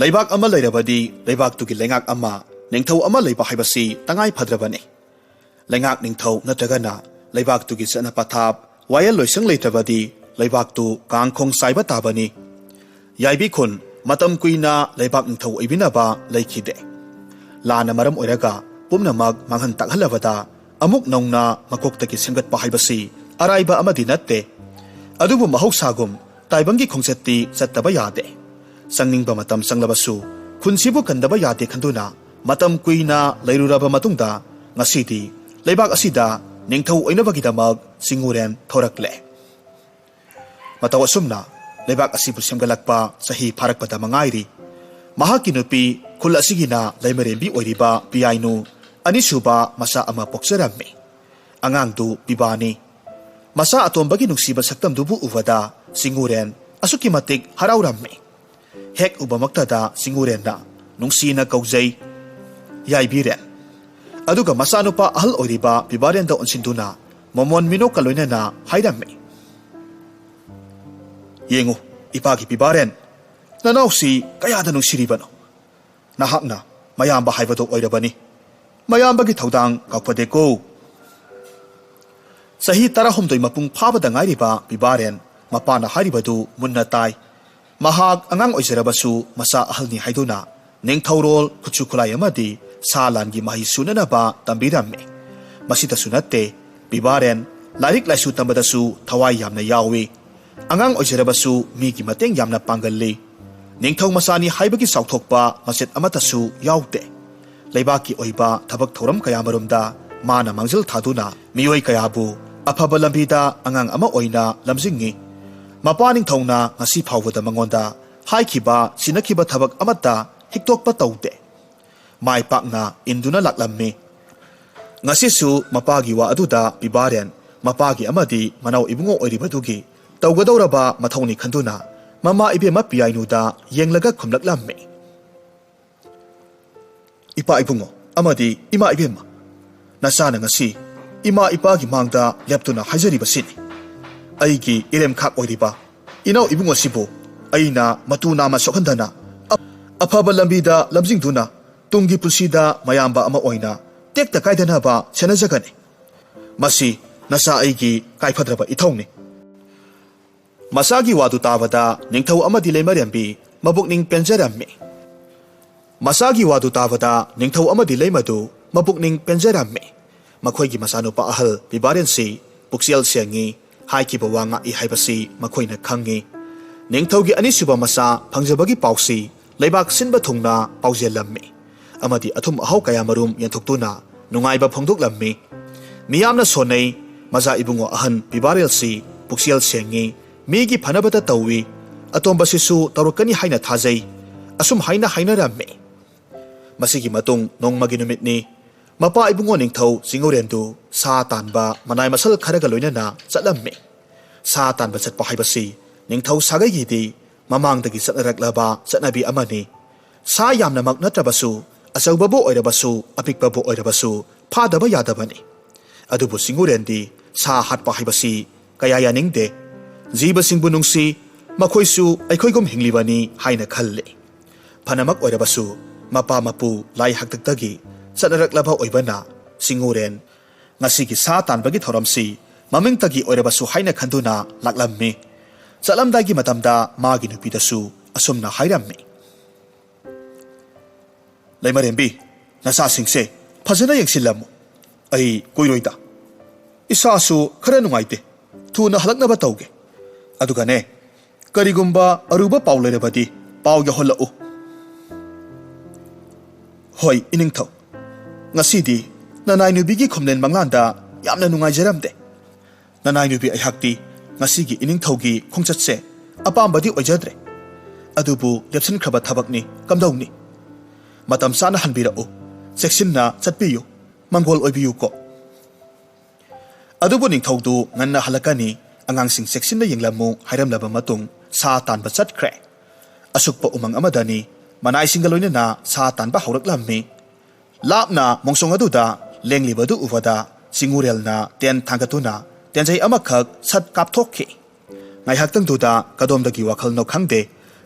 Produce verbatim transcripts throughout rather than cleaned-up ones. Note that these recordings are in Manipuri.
ꯂꯩꯕꯥꯛ ꯑꯃ ꯂꯩꯔꯕꯗꯤ ꯂꯩꯕꯥꯛꯇꯨꯒꯤ ꯂꯩꯉꯥꯛ ꯑꯃ, ꯅꯤꯡꯊꯧ ꯑꯃ ꯂꯩꯕ ꯍꯥꯏꯕꯁꯤ ꯇꯉꯥꯏ ꯐꯗ꯭ꯔꯕꯅꯤ꯫ ꯂꯩꯉꯥꯛ ꯅꯤꯡꯊꯧ ꯅꯠꯇ꯭ꯔꯒꯅ ꯂꯩꯕꯥꯛꯇꯨꯒꯤ ꯆꯠꯅ ꯄꯊꯥꯞ, ꯋꯥꯌꯦꯜ ꯂꯣꯏꯁꯪ ꯂꯩꯇ꯭ꯔꯕꯗꯤ ꯂꯩꯕꯥꯛꯇꯨ ꯀꯥꯡꯈꯣꯡ ꯆꯥꯏꯕ ꯇꯥꯕꯅꯤ꯫ ꯌꯥꯏꯕꯤ ꯈꯨꯟ ꯃꯇꯝ ꯀꯨꯏꯅ ꯂꯩꯕꯥꯛ ꯅꯤꯡꯊꯧ ꯑꯣꯏꯕꯤꯅꯕ ꯂꯩꯈꯤꯗꯦ꯫ ꯂꯥꯟꯅ ꯃꯔꯝ ꯑꯣꯏꯔꯒ ꯄꯨꯝꯅꯃꯛ ꯃꯥꯡꯍꯟ ꯇꯥꯛꯍꯜꯂꯕꯗ ꯑꯃꯨꯛ ꯅꯧꯅ ꯃꯀꯣꯛꯇꯒꯤ ꯁꯦꯝꯒꯠꯄ ꯍꯥꯏꯕꯁꯤ ꯑꯔꯥꯏꯕ ꯑꯃꯗꯤ ꯅꯠꯇꯦ꯫ ꯑꯗꯨꯕꯨ ꯃꯍꯧꯁꯥꯒꯨꯝ ꯇꯥꯏꯕꯪꯒꯤ ꯈꯣꯡꯆꯠꯇꯤ ꯆꯠꯇꯕ ꯌꯥꯗꯦ꯫ ꯆꯪꯅꯤꯡꯕ ꯃꯇꯝ ꯆꯪꯂꯕꯁꯨ ꯈꯨꯟꯁꯤꯕꯨ ꯀꯟꯗꯕ ꯌꯥꯗꯦ ꯈꯟꯗꯨꯅ ꯃꯇꯝ ꯀꯨꯏꯅ ꯂꯩꯔꯨꯔꯕ ꯃꯇꯨꯡꯗ ꯉꯁꯤꯗꯤ ꯂꯩꯕꯥꯛ ꯑꯁꯤꯗ ꯅꯤꯡꯊꯧ ꯑꯣꯏꯅꯕꯒꯤꯗꯃꯛ ꯆꯤꯡꯉꯨꯔꯦꯟ ꯊꯣꯔꯛꯂꯦ꯫ ꯃꯇꯧ ꯑꯁꯨꯝꯅ ꯂꯩꯕꯥꯛ ꯑꯁꯤꯕꯨ ꯁꯦꯝꯒꯠꯂꯛꯄ ꯆꯍꯤ ꯐꯥꯔꯛꯄꯗ ꯃꯉꯥꯏꯔꯤ꯫ ꯃꯍꯥꯛꯀꯤ ꯅꯨꯄꯤ, ꯈꯨꯜ ꯑꯁꯤꯒꯤꯅ ꯂꯩꯃꯔꯦꯝꯕꯤ ꯑꯣꯏꯔꯤꯕ ꯄꯤꯌꯥꯏꯅꯨ, ꯑꯅꯤꯁꯨꯕ ꯃꯆꯥ ꯑꯃ ꯄꯣꯛꯆꯔꯝꯃꯤ꯫ ꯑꯉꯥꯡꯗꯨ ꯄꯤꯕꯥꯅꯤ꯫ ꯃꯆꯥ ꯑꯇꯣꯝꯕꯒꯤ ꯅꯨꯡꯁꯤꯕ ꯁꯛꯇꯝꯗꯨꯕꯨ ꯎꯕꯗ ꯆꯤꯡꯉꯨꯔꯦꯟ ꯑꯁꯨꯛꯀꯤ ꯃꯇꯤꯛ ꯍꯔꯥꯎꯔꯝꯃꯤ꯫ ꯍꯦꯛ ꯎꯕꯃꯛꯇꯗ ꯆꯤꯡꯉꯨꯔꯦꯟꯅ ꯅꯨꯡꯁꯤꯅ ꯀꯧꯖꯩ, "ꯌꯥꯏꯕꯤꯔꯦꯟ"꯫ ꯑꯗꯨꯒ ꯃꯆꯥꯅꯨꯄꯥ ꯑꯍꯜ ꯑꯣꯏꯔꯤꯕ ꯄꯤꯕꯥꯔꯦꯟꯗ ꯑꯣꯟꯁꯤꯟꯗꯨꯅ ꯃꯃꯣꯟ ꯃꯤꯅꯣꯛꯀ ꯂꯣꯏꯅꯅ ꯍꯥꯏꯔꯝꯃꯤ, "ꯌꯦꯡꯉꯨ, ꯏꯄꯥꯒꯤ ꯄꯤꯕꯥꯔꯦꯟ, ꯅꯅꯥꯎꯁꯤ ꯀꯌꯥꯗ ꯅꯨꯡꯁꯤꯔꯤꯕꯅꯣ! ꯅꯍꯥꯛꯅ ꯃꯌꯥꯝꯕ ꯍꯥꯏꯕꯗꯨ ꯑꯣꯏꯔꯕꯅꯤ꯫ ꯃꯌꯥꯝꯕꯒꯤ ꯊꯧꯗꯥꯡ ꯀꯥꯎꯐꯗꯦꯀꯣ"꯫ ꯆꯍꯤ ꯇꯔꯥꯍꯨꯝꯗꯣꯏ ꯃꯄꯨꯡ ꯐꯥꯕꯗ ꯉꯥꯏꯔꯤꯕ ꯄꯤꯕꯥꯔꯦꯟ ꯃꯄꯥꯅ ꯍꯥꯏꯔꯤꯕꯗꯨ ꯃꯨꯟꯅ ꯇꯥꯏ꯫ ꯃꯍꯥꯛ ꯑꯉꯥꯡ ꯑꯣꯏꯖꯔꯕꯁꯨ ꯃꯆꯥ ꯑꯍꯜꯅꯤ ꯍꯥꯏꯗꯨꯅ ꯅꯤꯡꯊꯧꯔꯣꯜ, ꯈꯨꯠꯁꯨ ꯈꯨꯠꯂꯥꯏ ꯑꯃꯗꯤ ꯁꯥ ꯂꯥꯟꯒꯤ ꯃꯍꯩ ꯁꯨꯅꯅꯕ ꯇꯝꯕꯤꯔꯝꯃꯤ꯫ ꯃꯁꯤꯗꯁꯨ ꯅꯠꯇꯦ, ꯄꯤꯕꯥꯔꯦꯟ ꯂꯥꯏꯔꯤꯛ ꯂꯥꯏꯁꯨ ꯇꯝꯕꯗꯁꯨ ꯊꯋꯥꯏ ꯌꯥꯝꯅ ꯌꯥꯎꯏ꯫ ꯑꯉꯥꯡ ꯑꯣꯏꯖꯔꯕꯁꯨ ꯃꯤꯒꯤ ꯃꯇꯦꯡ ꯌꯥꯝꯅ ꯄꯥꯡꯒꯜꯂꯤ꯫ ꯅꯤꯡꯊꯧ ꯃꯆꯥꯅꯤ ꯍꯥꯏꯕꯒꯤ ꯆꯥꯎꯊꯣꯛꯄ ꯃꯆꯦꯠ ꯑꯃꯠꯇꯁꯨ ꯌꯥꯎꯗꯦ꯫ ꯂꯩꯕꯥꯛꯀꯤ ꯑꯣꯏꯕ ꯊꯕꯛ ꯊꯧꯔꯝ ꯀꯌꯥꯃꯔꯨꯝꯗ ꯃꯥꯅ ꯃꯥꯡꯖꯤꯜ ꯊꯥꯗꯨꯅ ꯃꯤꯑꯣꯏ ꯀꯌꯥꯕꯨ ꯑꯐꯕ ꯂꯝꯕꯤꯗ ꯑꯉꯥꯡ ꯑꯃ ꯑꯣꯏꯅ ꯂꯝꯖꯤꯡꯉꯤ꯫ ꯃꯄꯥ ꯅꯤꯡꯊꯧꯅ ꯉꯁꯤ ꯐꯥꯎꯕꯗ ꯃꯉꯣꯟꯗ ꯍꯥꯏꯈꯤꯕ, ꯁꯤꯟꯅꯈꯤꯕ ꯊꯕꯛ ꯑꯃꯠꯇ ꯍꯤꯛꯇꯣꯛꯄ ꯇꯧꯗꯦ꯫ ꯃꯥꯏ ꯄꯥꯛꯅ ꯏꯟꯗꯨꯅ ꯂꯥꯛꯂꯝꯃꯤ꯫ ꯉꯁꯤꯁꯨ ꯃꯄꯥꯒꯤ ꯋꯥ ꯑꯗꯨꯗ ꯄꯤꯕꯥꯔꯦꯟ, ꯃꯄꯥꯒꯤ ꯑꯃꯗꯤ ꯃꯅꯥꯎ ꯏꯕꯨꯡꯉꯣ ꯑꯣꯏꯔꯤꯕꯗꯨꯒꯤ ꯇꯧꯒꯗꯧꯔꯕ ꯃꯊꯧꯅꯤ ꯈꯟꯗꯨꯅ ꯃꯃꯥ ꯏꯕꯦꯝꯃ ꯄꯤꯌꯥꯏꯅꯨꯗ ꯌꯦꯡꯂꯒ ꯈꯨꯝꯂꯛꯂꯝꯃꯤ꯫ "ꯏꯄꯥ ꯏꯕꯨꯡꯉꯣ ꯑꯃꯗꯤ ꯏꯃꯥ ꯏꯕꯦꯝꯃ, ꯅꯆꯥꯅ ꯉꯁꯤ ꯏꯃꯥ ꯏꯄꯥꯒꯤ ꯃꯥꯡꯗ ꯂꯦꯞꯇꯨꯅ ꯍꯥꯏꯖꯔꯤꯕꯁꯤꯅꯤ꯫ ꯑꯩꯒꯤ ꯏꯔꯦꯝꯈꯥꯛ ꯑꯣꯏꯔꯤꯕ ꯏꯅꯥꯎ ꯏꯕꯨꯡꯉꯣꯁꯤꯕꯨ ꯑꯩꯅ ꯃꯇꯨ ꯅꯥꯝꯃ ꯁꯣꯛꯍꯟꯗꯅ ꯑ-, ꯑꯐꯕ ꯂꯝꯕꯤꯗ ꯂꯝꯖꯤꯡꯗꯨꯅ ꯇꯨꯡꯒꯤ ꯄꯨꯟꯁꯤꯗ ꯃꯌꯥꯝꯕ ꯑꯃ ꯑꯣꯏꯅ ꯇꯦꯛꯇ ꯀꯥꯏꯗꯅꯕ ꯁꯦꯟꯅꯖꯒꯅꯤ꯫ ꯃꯁꯤ ꯅꯆꯥ ꯑꯩꯒꯤ ꯀꯥꯏꯐꯗ꯭ꯔꯕ ꯏꯊꯧꯅꯤ꯫ ꯃꯆꯥꯒꯤ ꯋꯥꯗꯨ ꯇꯥꯕꯗ ꯅꯤꯡꯊꯧ ꯑꯃꯗꯤ ꯂꯩꯃꯔꯦꯝꯕꯤ ꯃꯕꯨꯛꯅꯤꯡ ꯄꯦꯟꯖꯔꯝꯃꯤ꯫ ꯃꯆꯥꯒꯤ ꯋꯥꯗꯨ ꯇꯥꯕꯗ ꯅꯤꯡꯊꯧ ꯑꯃꯗꯤ ꯂꯩꯃꯗꯨ ꯃꯕꯨꯛꯅꯤꯡ ꯄꯦꯟꯖꯔꯝꯃꯤ꯫ ꯃꯈꯣꯏꯒꯤ ꯃꯆꯥꯅꯨꯄꯥ ꯑꯍꯜ ꯕꯤꯕꯥꯔꯦꯟꯁꯤ ꯄꯨꯛꯆꯦꯜ ꯁꯦꯡꯉꯤ, ꯍꯥꯏꯈꯤꯕ ꯋꯥ ꯉꯥꯛꯏ ꯍꯥꯏꯕꯁꯤ ꯃꯈꯣꯏꯅ ꯈꯪꯉꯤ꯫ ꯅꯤꯡꯊꯧꯒꯤ ꯑꯅꯤꯁꯨꯕ ꯃꯆꯥ ꯐꯪꯖꯕꯒꯤ ꯄꯥꯎꯁꯤ ꯂꯩꯕꯥꯛ ꯁꯤꯟꯕ ꯊꯨꯡꯅ ꯄꯥꯎꯖꯦꯜꯂꯝꯃꯤ ꯑꯃꯗꯤ ꯑꯊꯨꯝ ꯑꯍꯥꯎ ꯀꯌꯥ ꯃꯔꯨꯝ ꯌꯦꯟꯊꯣꯛꯇꯨꯅ ꯅꯨꯡꯉꯥꯏꯕ ꯐꯣꯡꯗꯣꯛꯂꯝꯃꯤ꯫ ꯃꯤꯌꯥꯝꯅ ꯁꯣꯟꯅꯩ, ꯃꯆꯥ ꯏꯕꯨꯡꯉꯣ ꯑꯍꯟ ꯕꯤꯕꯥꯔꯦꯜꯁꯤ ꯄꯨꯛꯆꯦꯜ ꯁꯦꯡꯉꯤ, ꯃꯤꯒꯤ ꯐꯅꯕꯇ ꯇꯧꯏ, ꯑꯇꯣꯝꯕꯁꯤꯁꯨ ꯇꯧꯔꯛꯀꯅꯤ ꯍꯥꯏꯅ ꯊꯥꯖꯩ꯫ ꯑꯁꯨꯝ ꯍꯥꯏꯅ ꯍꯥꯏꯅꯔꯝꯃꯤ꯫ ꯃꯁꯤꯒꯤ ꯃꯇꯨꯡ ꯅꯣꯡꯃꯒꯤ ꯅꯨꯃꯤꯠꯅꯤ꯫ ꯃꯄꯥ ꯏꯕꯨꯡꯉꯣ ꯅꯤꯡꯊꯧ ꯆꯤꯡꯎꯔꯦꯟꯗꯨ ꯁꯥ ꯇꯥꯟꯕ ꯃꯅꯥꯏ ꯃꯁꯜ ꯈꯔꯒ ꯂꯣꯏꯅꯅ ꯆꯠꯂꯝꯃꯤ꯫ ꯁꯥ ꯇꯥꯟꯕ ꯆꯠꯄ ꯍꯥꯏꯕꯁꯤ ꯅꯤꯡꯊꯧ ꯁꯥꯒꯩꯒꯤꯗꯤ ꯃꯃꯥꯡꯗꯒꯤ ꯆꯠꯅꯔꯛꯂꯕ ꯆꯠꯅꯕꯤ ꯑꯃꯅꯤ꯫ ꯁꯥ ꯌꯥꯝꯅꯃꯛ ꯅꯠꯇ꯭ꯔꯕꯁꯨ, ꯑꯆꯧꯕꯕꯨ ꯑꯣꯏꯔꯕꯁꯨ, ꯑꯄꯤꯛꯄꯕꯨ ꯑꯣꯏꯔꯕꯁꯨ ꯐꯥꯗꯕ ꯌꯥꯗꯕꯅꯤ꯫ ꯑꯗꯨꯕꯨ ꯆꯤꯡꯎꯔꯦꯟꯗꯤ ꯁꯥ ꯍꯥꯠꯄ ꯍꯥꯏꯕꯁꯤ ꯀꯌꯥ ꯌꯥꯅꯤꯡꯗꯦ꯫ ꯖꯤꯕꯁꯤꯡꯕꯨ ꯅꯨꯡꯁꯤ, ꯃꯈꯣꯏꯁꯨ ꯑꯩꯈꯣꯏꯒꯨꯝ ꯍꯤꯡꯂꯤꯕꯅꯤ ꯍꯥꯏꯅ ꯈꯜꯂꯤ꯫ ꯐꯅꯃꯛ ꯑꯣꯏꯔꯕꯁꯨ, ꯃꯄꯥ ꯃꯄꯨ ꯂꯥꯏ ꯍꯥꯛꯇꯛꯇꯒꯤ ꯆꯠꯅꯔꯛꯂꯕ ꯑꯣꯏꯕꯅ ꯆꯤꯡꯎꯔꯦꯟ ꯉꯁꯤꯒꯤ ꯁꯥ ꯇꯥꯟꯕꯒꯤ ꯊꯧꯔꯝꯁꯤ ꯃꯃꯤꯡꯇꯒꯤ ꯑꯣꯏꯔꯕꯁꯨ ꯍꯥꯏꯅ ꯈꯟꯗꯨꯅ ꯂꯥꯛꯂꯝꯃꯤ꯫ ꯆꯠꯂꯝꯗꯥꯏꯒꯤ ꯃꯇꯝꯗ ꯃꯥꯒꯤ ꯅꯨꯄꯤꯗꯁꯨ ꯑꯁꯨꯝꯅ ꯍꯥꯏꯔꯝꯃꯤ꯫ ꯂꯩꯃꯔꯦꯝꯕꯤ, ꯅꯆꯥꯁꯤꯡꯁꯦ ꯐꯖꯅ ꯌꯦꯡꯁꯤꯜꯂꯝꯃꯨ꯫ ꯑꯩ ꯀꯨꯏꯔꯣꯏꯗ꯫ ꯏꯁꯥꯁꯨ ꯈꯔ ꯅꯨꯡꯉꯥꯏꯇꯦ꯫ ꯊꯨꯅ ꯍꯜꯂꯛꯅꯕ ꯇꯧꯒꯦ꯫ ꯑꯗꯨꯒꯅꯦ, ꯀꯔꯤꯒꯨꯝꯕ ꯑꯔꯨꯕ ꯄꯥꯎ ꯂꯩꯔꯕꯗꯤ ꯄꯥꯎ ꯌꯧꯍꯜꯂꯛꯎ꯫ ꯍꯣꯏ, ꯏꯅꯤꯡꯊꯧ꯫ ꯉꯁꯤꯗꯤ ꯅꯅꯥꯏ ꯅꯨꯄꯤꯒꯤ ꯈꯨꯝꯂꯦꯟ ꯃꯪꯂꯥꯟꯗ ꯌꯥꯝꯅ ꯅꯨꯡꯉꯥꯏꯖꯔꯝꯗꯦ꯫ ꯅꯅꯥꯏ ꯅꯨꯄꯤ ꯑꯩꯍꯥꯛꯇꯤ ꯉꯁꯤꯒꯤ ꯏꯅꯤꯡꯊꯧꯒꯤ ꯈꯣꯡꯆꯠꯁꯦ ꯑꯄꯥꯝꯕꯗꯤ ꯑꯣꯏꯖꯗ꯭ꯔꯦ꯫ ꯑꯗꯨꯕꯨ ꯂꯦꯞꯁꯤꯟꯈ꯭ꯔꯕ ꯊꯕꯛꯅꯤ, ꯀꯝꯗꯧꯅꯤ? ꯃꯇꯝ ꯆꯥꯅ ꯍꯟꯕꯤꯔꯛꯎ꯫ ꯆꯦꯛꯁꯤꯟꯅ ꯆꯠꯄꯤꯌꯨ꯫ ꯃꯪꯒꯣꯜ ꯑꯣꯏꯕꯤꯌꯨꯀꯣ꯫ ꯑꯗꯨꯕꯨ ꯅꯤꯡꯊꯧꯗꯨ ꯉꯟꯅ ꯍꯜꯂꯛꯀꯅꯤ, ꯑꯉꯥꯡꯁꯤꯡ ꯆꯦꯛꯁꯤꯟꯅ ꯌꯦꯡꯂꯝꯃꯨ ꯍꯥꯏꯔꯝꯂꯕ ꯃꯇꯨꯡ ꯁꯥ ꯇꯥꯟꯕ ꯆꯠꯈ꯭ꯔꯦ꯫ ꯑꯁꯨꯛꯄ ꯎꯃꯪ ꯑꯃꯗꯅꯤ ꯃꯅꯥꯏꯁꯤꯡꯒ ꯂꯣꯏꯅꯅ ꯁꯥ ꯇꯥꯟꯕ ꯍꯧꯔꯛꯂꯝꯃꯤ꯫ ꯂꯥꯞꯅ ꯃꯣꯡꯁꯣꯡ ꯑꯗꯨꯗ ꯂꯦꯡꯂꯤꯕꯗꯨ ꯎꯕꯗ ꯆꯤꯡꯎꯔꯦꯜꯅ ꯇꯦꯟ ꯊꯥꯡꯒꯠꯇꯨꯅ ꯇꯦꯟꯖꯩ ꯑꯃꯈꯛ ꯁꯠ ꯀꯥꯞꯊꯣꯛꯈꯤ꯫ ꯉꯥꯏꯍꯥꯛꯇꯪꯗꯨꯗ ꯀꯗꯣꯝꯗꯒꯤ ꯋꯥꯈꯜꯅꯣ ꯈꯪꯗꯦ,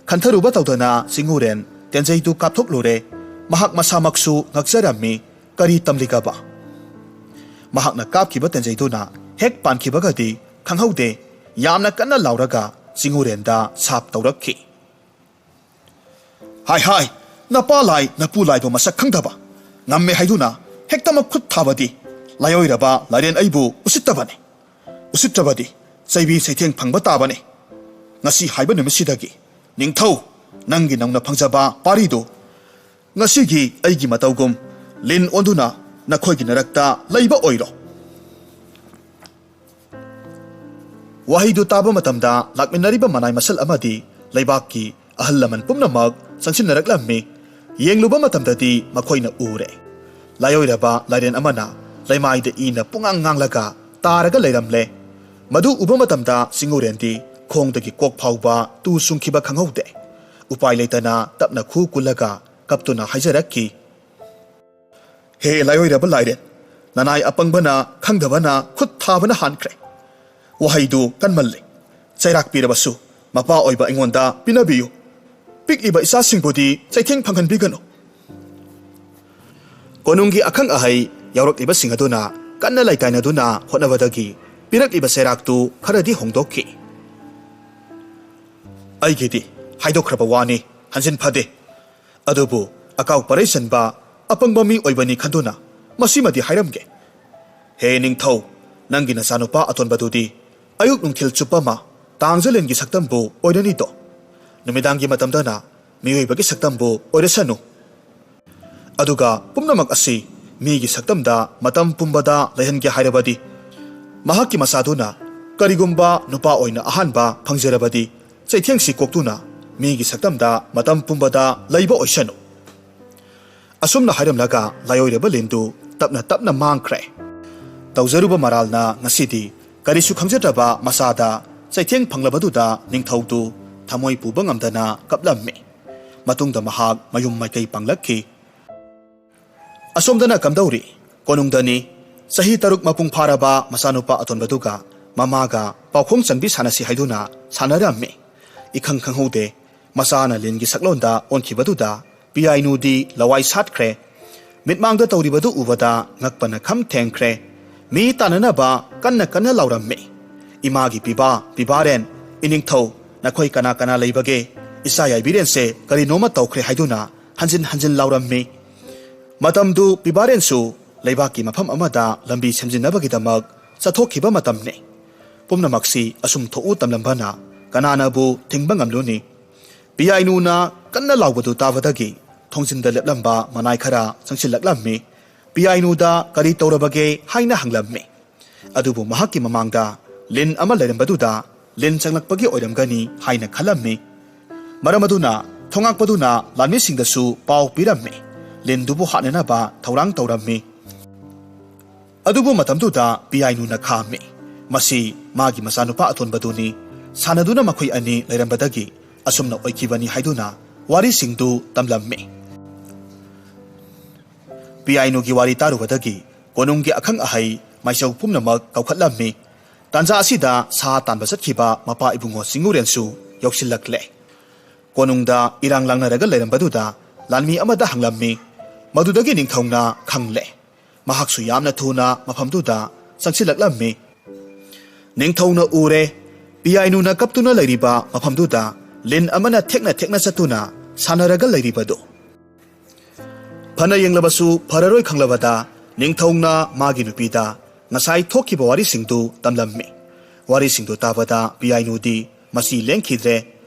ꯈꯟꯊꯔꯨꯕ ꯇꯧꯗꯅ ꯆꯤꯡꯎꯔꯦꯟ ꯇꯦꯟꯖꯩꯗꯨ ꯀꯥꯞꯊꯣꯛꯂꯨꯔꯦ꯫ ꯃꯍꯥꯛ ꯃꯁꯥꯃꯛꯁꯨ ꯉꯛꯆꯔꯝꯃꯤ꯫ ꯀꯔꯤ ꯇꯝꯂꯤꯒꯕ? ꯃꯍꯥꯛꯅ ꯀꯥꯞꯈꯤꯕ ꯇꯦꯟꯖꯩꯗꯨꯅ ꯍꯦꯛ ꯄꯥꯟꯈꯤꯕꯒꯗꯤ ꯈꯪꯍꯧꯗꯦ, ꯌꯥꯝꯅ ꯀꯟꯅ ꯂꯥꯎꯔꯒ ꯆꯤꯡꯎꯔꯦꯟꯗ ꯁꯥꯞ ꯇꯧꯔꯛꯈꯤ꯫ "ꯍꯥꯏ ꯍꯥꯏ, ꯅꯄꯥ ꯂꯥꯏ ꯅꯄꯨ ꯂꯥꯏꯕꯨ ꯃꯁꯛ ꯈꯪꯗꯕ, ꯉꯝꯃꯦ ꯍꯥꯏꯗꯨꯅ ꯍꯦꯛꯇꯃꯛ ꯈꯨꯠ ꯊꯥꯕꯗꯤ ꯂꯥꯏꯑꯣꯏꯔꯕ ꯂꯥꯏꯔꯦꯟ ꯑꯩꯕꯨ ꯎꯁꯤꯠꯇꯕꯅꯤ꯫ ꯎꯁꯤꯠꯇ꯭ꯔꯕꯗꯤ ꯆꯩꯕꯤ ꯆꯩꯊꯦꯡ ꯐꯪꯕ ꯇꯥꯕꯅꯤ꯫ ꯉꯁꯤ ꯍꯥꯏꯕ ꯅꯨꯃꯤꯠꯁꯤꯗꯒꯤ ꯅꯤꯡꯊꯧ, ꯅꯪꯒꯤ ꯅꯧꯅ ꯐꯪꯖꯕ ꯄꯥꯔꯤꯗꯨ ꯉꯁꯤꯒꯤ ꯑꯩꯒꯤ ꯃꯇꯧꯒꯨꯝ ꯂꯤꯟ ꯑꯣꯟꯗꯨꯅ ꯅꯈꯣꯏꯒꯤ ꯅꯔꯛꯇ ꯂꯩꯕ ꯑꯣꯏꯔꯣ"꯫ ꯋꯥꯍꯩꯗꯨ ꯇꯥꯕ ꯃꯇꯝꯗ ꯂꯥꯛꯃꯤꯟꯅꯔꯤꯕ ꯃꯅꯥꯏ ꯃꯁꯜ ꯑꯃꯗꯤ ꯂꯩꯕꯥꯛꯀꯤ ꯑꯍꯜ ꯂꯃꯟ ꯄꯨꯝꯅꯃꯛ ꯆꯪꯁꯤꯟꯅꯔꯛꯂꯝꯃꯤ꯫ ꯌꯦꯡꯂꯨꯕ ꯃꯇꯝꯗꯗꯤ ꯃꯈꯣꯏꯅ ꯎꯔꯦ, ꯂꯥꯏꯑꯣꯏꯔꯕ ꯂꯥꯏꯔꯦꯟ ꯑꯃꯅ ꯂꯩꯃꯥꯏꯗ ꯏꯅ ꯄꯨꯡꯉꯥꯡ ꯉꯥꯡꯂꯒ ꯇꯥꯔꯒ ꯂꯩꯔꯝꯂꯦ꯫ ꯃꯗꯨ ꯎꯕ ꯃꯇꯝꯗ ꯆꯤꯡꯎꯔꯦꯟꯗꯤ ꯈꯣꯡꯗꯒꯤ ꯀꯣꯛ ꯐꯥꯎꯕ ꯇꯨ ꯆꯨꯡꯈꯤꯕ ꯈꯪꯍꯧꯗꯦ꯫ ꯎꯄꯥꯏ ꯂꯩꯇꯅ ꯇꯞꯅ ꯈꯨ ꯀꯨꯜꯂꯒ ꯀꯞꯇꯨꯅ ꯍꯥꯏꯖꯔꯛꯈꯤ, "ꯍꯦ ꯂꯥꯏꯑꯣꯏꯔꯕ ꯂꯥꯏꯔꯦꯟ, ꯅꯅꯥꯏ ꯑꯄꯪꯕꯅ ꯈꯪꯗꯕꯅ ꯈꯨꯠ ꯊꯥꯕꯅ ꯍꯥꯟꯈ꯭ꯔꯦ꯫ ꯋꯥꯍꯩꯗꯨ ꯀꯟꯃꯜꯂꯦ꯫ ꯆꯩꯔꯥꯛ ꯄꯤꯔꯕꯁꯨ ꯃꯄꯥ ꯑꯣꯏꯕ ꯑꯩꯉꯣꯟꯗ ꯄꯤꯅꯕꯤꯌꯨ꯫ ꯄꯤꯛꯂꯤꯕ ꯏꯆꯥꯁꯤꯡꯕꯨꯗꯤ ꯆꯩꯊꯦꯡ ꯐꯪꯍꯟꯕꯤꯒꯅꯨ"꯫ ꯀꯣꯅꯨꯡꯒꯤ ꯑꯈꯪ ꯑꯍꯩ ꯌꯥꯎꯔꯛꯂꯤꯕꯁꯤꯡ ꯑꯗꯨꯅ ꯀꯟꯅ ꯂꯩꯇꯥꯏꯅꯗꯨꯅ ꯍꯣꯠꯅꯕꯗꯒꯤ ꯄꯤꯔꯛꯂꯤꯕ ꯆꯩꯔꯥꯛꯇꯨ ꯈꯔꯗꯤ ꯍꯣꯡꯗꯣꯛꯈꯤ꯫ "ꯑꯩꯒꯤꯗꯤ ꯍꯥꯏꯗꯣꯛꯈ꯭ꯔꯕ ꯋꯥꯅꯤ, ꯍꯟꯖꯤꯟ ꯐꯗꯦ꯫ ꯑꯗꯨꯕꯨ ꯑꯀꯥꯎ ꯄꯔꯩ ꯆꯟꯕ ꯑꯄꯪꯕ ꯃꯤ ꯑꯣꯏꯕꯅꯤ ꯈꯟꯗꯨꯅ ꯃꯁꯤꯃꯗꯤ ꯍꯥꯏꯔꯝꯒꯦ꯫ ꯍꯦ ꯅꯤꯡꯊꯧ, ꯅꯪꯒꯤ ꯅꯆꯥꯅꯨꯄꯥ ꯑꯇꯣꯟꯕꯗꯨꯗꯤ ꯑꯌꯨꯛ ꯅꯨꯡꯊꯤꯜ ꯆꯨꯞꯄ ꯑꯃ ꯇꯥꯡꯖꯂꯦꯟꯒꯤ ꯁꯛꯇꯝꯕꯨ ꯑꯣꯏꯔꯅꯤꯗꯣ꯫ ꯅꯨꯃꯤꯗꯥꯡꯒꯤ ꯃꯇꯝꯗꯅ ꯃꯤꯑꯣꯏꯕꯒꯤ ꯁꯛꯇꯝꯕꯨ ꯑꯣꯏꯔꯁꯅꯨ꯫ ꯑꯗꯨꯒ ꯄꯨꯝꯅꯃꯛ ꯑꯁꯤ ꯃꯤꯒꯤ ꯁꯛꯇꯝꯗ ꯃꯇꯝ ꯄꯨꯝꯕꯗ ꯂꯩꯍꯟꯒꯦ ꯍꯥꯏꯔꯕꯗꯤ, ꯃꯍꯥꯛꯀꯤ ꯃꯆꯥꯗꯨꯅ ꯀꯔꯤꯒꯨꯝꯕ ꯅꯨꯄꯥ ꯑꯣꯏꯅ ꯑꯍꯥꯟꯕ ꯐꯪꯖꯔꯕꯗꯤ, ꯆꯩꯊꯦꯡꯁꯤ ꯀꯣꯛꯇꯨꯅ ꯃꯤꯒꯤ ꯁꯛꯇꯝꯗ ꯃꯇꯝ ꯄꯨꯝꯕꯗ ꯂꯩꯕ ꯑꯣꯏꯁꯅꯨ"꯫ ꯑꯁꯨꯝꯅ ꯍꯥꯏꯔꯝꯂꯒ ꯂꯥꯏꯑꯣꯏꯔꯕ ꯂꯤꯟꯗꯨ ꯇꯞꯅ ꯇꯞꯅ ꯃꯥꯡꯈ꯭ꯔꯦ꯫ ꯇꯧꯖꯔꯨꯕ ꯃꯔꯥꯜꯅ ꯉꯁꯤꯗꯤ ꯀꯔꯤꯁꯨ ꯈꯪꯖꯗ꯭ꯔꯕ ꯃꯆꯥꯗ ꯆꯩꯊꯦꯡ ꯐꯪꯂꯕꯗꯨꯗ ꯅꯤꯡꯊꯧꯗꯨ ꯊꯃꯣꯏ ꯄꯨꯕ ꯉꯝꯗꯅ ꯀꯞꯂꯝꯃꯤ꯫ ꯃꯇꯨꯡꯗ ꯃꯍꯥꯛ ꯃꯌꯨꯝ ꯃꯥꯏꯀꯩ ꯄꯥꯡꯂꯛꯈꯤ꯫ ꯑꯁꯣꯝꯗꯅ ꯀꯝꯗꯧꯔꯤ? ꯀꯣꯅꯨꯡꯗꯅꯤ꯫ ꯆꯍꯤ ꯇꯔꯨꯛ ꯃꯄꯨꯡ ꯐꯥꯔꯕ ꯃꯆꯥꯅꯨꯄꯥ ꯑꯇꯣꯟꯕꯗꯨꯒ ꯃꯃꯥꯒ ꯄꯥꯎꯈꯣꯡ ꯆꯟꯕꯤ ꯁꯥꯟꯅꯁꯤ ꯍꯥꯏꯗꯨꯅ ꯁꯥꯟꯅꯔꯝꯃꯤ꯫ ꯏꯈꯪ ꯈꯪꯍꯧꯗꯦ꯫ ꯃꯆꯥꯅ ꯂꯤꯟꯒꯤ ꯁꯛꯂꯣꯟꯗ ꯑꯣꯟꯈꯤꯕꯗꯨꯗ ꯄꯤꯌꯥꯏꯅꯨꯗꯤ ꯂꯋꯥꯏ ꯁꯥꯠꯈ꯭ꯔꯦ꯫ ꯃꯤꯠꯃꯥꯡꯗ ꯇꯧꯔꯤꯕꯗꯨ ꯎꯕꯗ ꯉꯛꯄꯅ ꯈꯝ ꯊꯦꯡꯈ꯭ꯔꯦ꯫ ꯃꯤ ꯇꯥꯟꯅꯅꯕ ꯀꯟꯅ ꯀꯟꯅ ꯂꯥꯎꯔꯝꯃꯤ꯫ "ꯏꯃꯥꯒꯤ ꯄꯤꯕꯥ, ꯄꯤꯕꯥꯔꯦꯟ, ꯏꯅꯤꯡꯊꯧ, ꯅꯈꯣꯏ ꯀꯅꯥ ꯀꯅꯥ ꯂꯩꯕꯒꯦ? ꯏꯆꯥ ꯌꯥꯏꯕꯤꯔꯦꯟꯁꯦ ꯀꯔꯤꯅꯣꯃ ꯇꯧꯈ꯭ꯔꯦ" ꯍꯥꯏꯗꯨꯅ ꯍꯟꯖꯤꯟ ꯍꯟꯖꯤꯟ ꯂꯥꯎꯔꯝꯃꯤ꯫ ꯃꯇꯝꯗꯨ ꯄꯤꯕꯥꯔꯦꯟꯁꯨ ꯂꯩꯕꯥꯛꯀꯤ ꯃꯐꯝ ꯑꯃꯗ ꯂꯝꯕꯤ ꯁꯦꯝꯖꯤꯟꯅꯕꯒꯤꯗꯃꯛ ꯆꯠꯊꯣꯛꯈꯤꯕ ꯃꯇꯝꯅꯤ꯫ ꯄꯨꯝꯅꯃꯛꯁꯤ ꯑꯁꯨꯝ ꯊꯣꯛꯎ ꯇꯝꯂꯝꯕꯅ ꯀꯅꯥꯅꯕꯨ ꯊꯤꯡꯕ ꯉꯝꯂꯨꯅꯤ? ꯄꯤꯌꯥꯏꯅꯨꯅ ꯀꯟꯅ ꯂꯥꯎꯕꯗꯨ ꯇꯥꯕꯗꯒꯤ ꯊꯣꯡꯖꯤꯟꯗ ꯂꯦꯞꯂꯝꯕ ꯃꯅꯥꯏ ꯈꯔ ꯆꯪꯁꯤꯜꯂꯛꯂꯝꯃꯤ꯫ ꯄꯤꯌꯥꯏꯅꯨꯗ ꯀꯔꯤ ꯇꯧꯔꯕꯒꯦ ꯍꯥꯏꯅ ꯍꯪꯂꯝꯃꯤ꯫ ꯑꯗꯨꯕꯨ ꯃꯍꯥꯛꯀꯤ ꯃꯃꯥꯡꯗ ꯂꯤꯟ ꯑꯃ ꯂꯩꯔꯝꯕꯗꯨꯗ ꯂꯤꯟ ꯆꯪꯂꯛꯄꯒꯤ ꯑꯣꯏꯔꯝꯒꯅꯤ ꯍꯥꯏꯅ ꯈꯜꯂꯝꯃꯤ꯫ ꯃꯔꯝ ꯑꯗꯨꯅ ꯊꯣꯉꯥꯛꯄꯗꯨꯅ ꯂꯥꯟꯃꯤꯁꯤꯡꯗꯁꯨ ꯄꯥꯎ ꯄꯤꯔꯝꯃꯤ, ꯂꯤꯟꯗꯨꯕꯨ ꯍꯥꯠꯅꯅꯕ ꯊꯧꯔꯥꯡ ꯇꯧꯔꯝꯃꯤ꯫ ꯑꯗꯨꯕꯨ ꯃꯇꯝꯗꯨꯗ ꯄꯤꯌꯥꯏꯅꯨꯅ ꯈꯥꯝꯃꯤ꯫ ꯃꯁꯤ ꯃꯥꯒꯤ ꯃꯆꯥꯅꯨꯄꯥ ꯑꯇꯣꯟꯕꯗꯨꯅꯤ꯫ ꯁꯥꯟꯅꯗꯨꯅ ꯃꯈꯣꯏ ꯑꯅꯤ ꯂꯩꯔꯝꯕꯗꯒꯤ ꯑꯁꯨꯝꯅ ꯑꯣꯏꯈꯤꯕꯅꯤ ꯍꯥꯏꯗꯨꯅ ꯋꯥꯔꯤꯁꯤꯡꯗꯨ ꯇꯝꯂꯝꯃꯤ꯫ ꯄꯤꯌꯥꯏꯅꯨꯒꯤ ꯋꯥꯔꯤ ꯇꯥꯔꯨꯕꯗꯒꯤ ꯀꯣꯅꯨꯡꯒꯤ ꯑꯈꯪ ꯑꯍꯩ ꯃꯥꯏꯆꯧ ꯄꯨꯝꯅꯃꯛ ꯀꯧꯈꯠꯂꯝꯃꯤ꯫ ꯇꯥꯟꯖꯥ ꯑꯁꯤꯗ ꯁꯥ ꯇꯥꯟꯕ ꯆꯠꯈꯤꯕ ꯃꯄꯥ ꯏꯕꯨꯡꯉꯣ ꯆꯤꯡꯉꯨꯔꯦꯟꯁꯨ ꯌꯧꯁꯤꯜꯂꯛꯂꯦ꯫ ꯀꯣꯅꯨꯡꯗ ꯏꯔꯥꯡ ꯂꯥꯡꯅꯔꯒ ꯂꯩꯔꯝꯕꯗꯨꯗ ꯂꯥꯟꯃꯤ ꯑꯃꯗ ꯍꯪꯂꯝꯃꯤ꯫ ꯃꯗꯨꯗꯒꯤ ꯅꯤꯡꯊꯧꯅ ꯈꯪꯂꯦ꯫ ꯃꯍꯥꯛꯁꯨ ꯌꯥꯝꯅ ꯊꯨꯅ ꯃꯐꯝꯗꯨꯗ ꯆꯪꯁꯤꯜꯂꯛꯂꯝꯃꯤ꯫ ꯅꯤꯡꯊꯧꯅ ꯎꯔꯦ, ꯄꯤꯌꯥꯏꯅꯨꯅ ꯀꯞꯇꯨꯅ ꯂꯩꯔꯤꯕ ꯃꯐꯝꯗꯨꯗ ꯂꯤꯟ ꯑꯃꯅ ꯊꯦꯛꯅ ꯊꯦꯛꯅ ꯆꯠꯇꯨꯅ ꯁꯥꯟꯅꯔꯒ ꯂꯩꯔꯤꯕꯗꯨ꯫ ꯐꯅ ꯌꯦꯡꯂꯕꯁꯨ ꯐꯔꯔꯣꯏ ꯈꯪꯂꯕꯗ ꯅꯤꯡꯊꯧꯅ ꯃꯥꯒꯤ ꯅꯨꯄꯤꯗ ꯉꯁꯥꯏ ꯊꯣꯛꯈꯤꯕ ꯋꯥꯔꯤꯁꯤꯡꯗꯨ ꯇꯝꯂꯝꯃꯤ꯫ ꯋꯥꯔꯤꯁꯤꯡꯗꯨ ꯇꯥꯕꯗ ꯄꯤꯌꯥꯏꯅꯨꯗꯤ ꯃꯆꯤ ꯂꯦꯡꯈꯤꯗ꯭ꯔꯦ,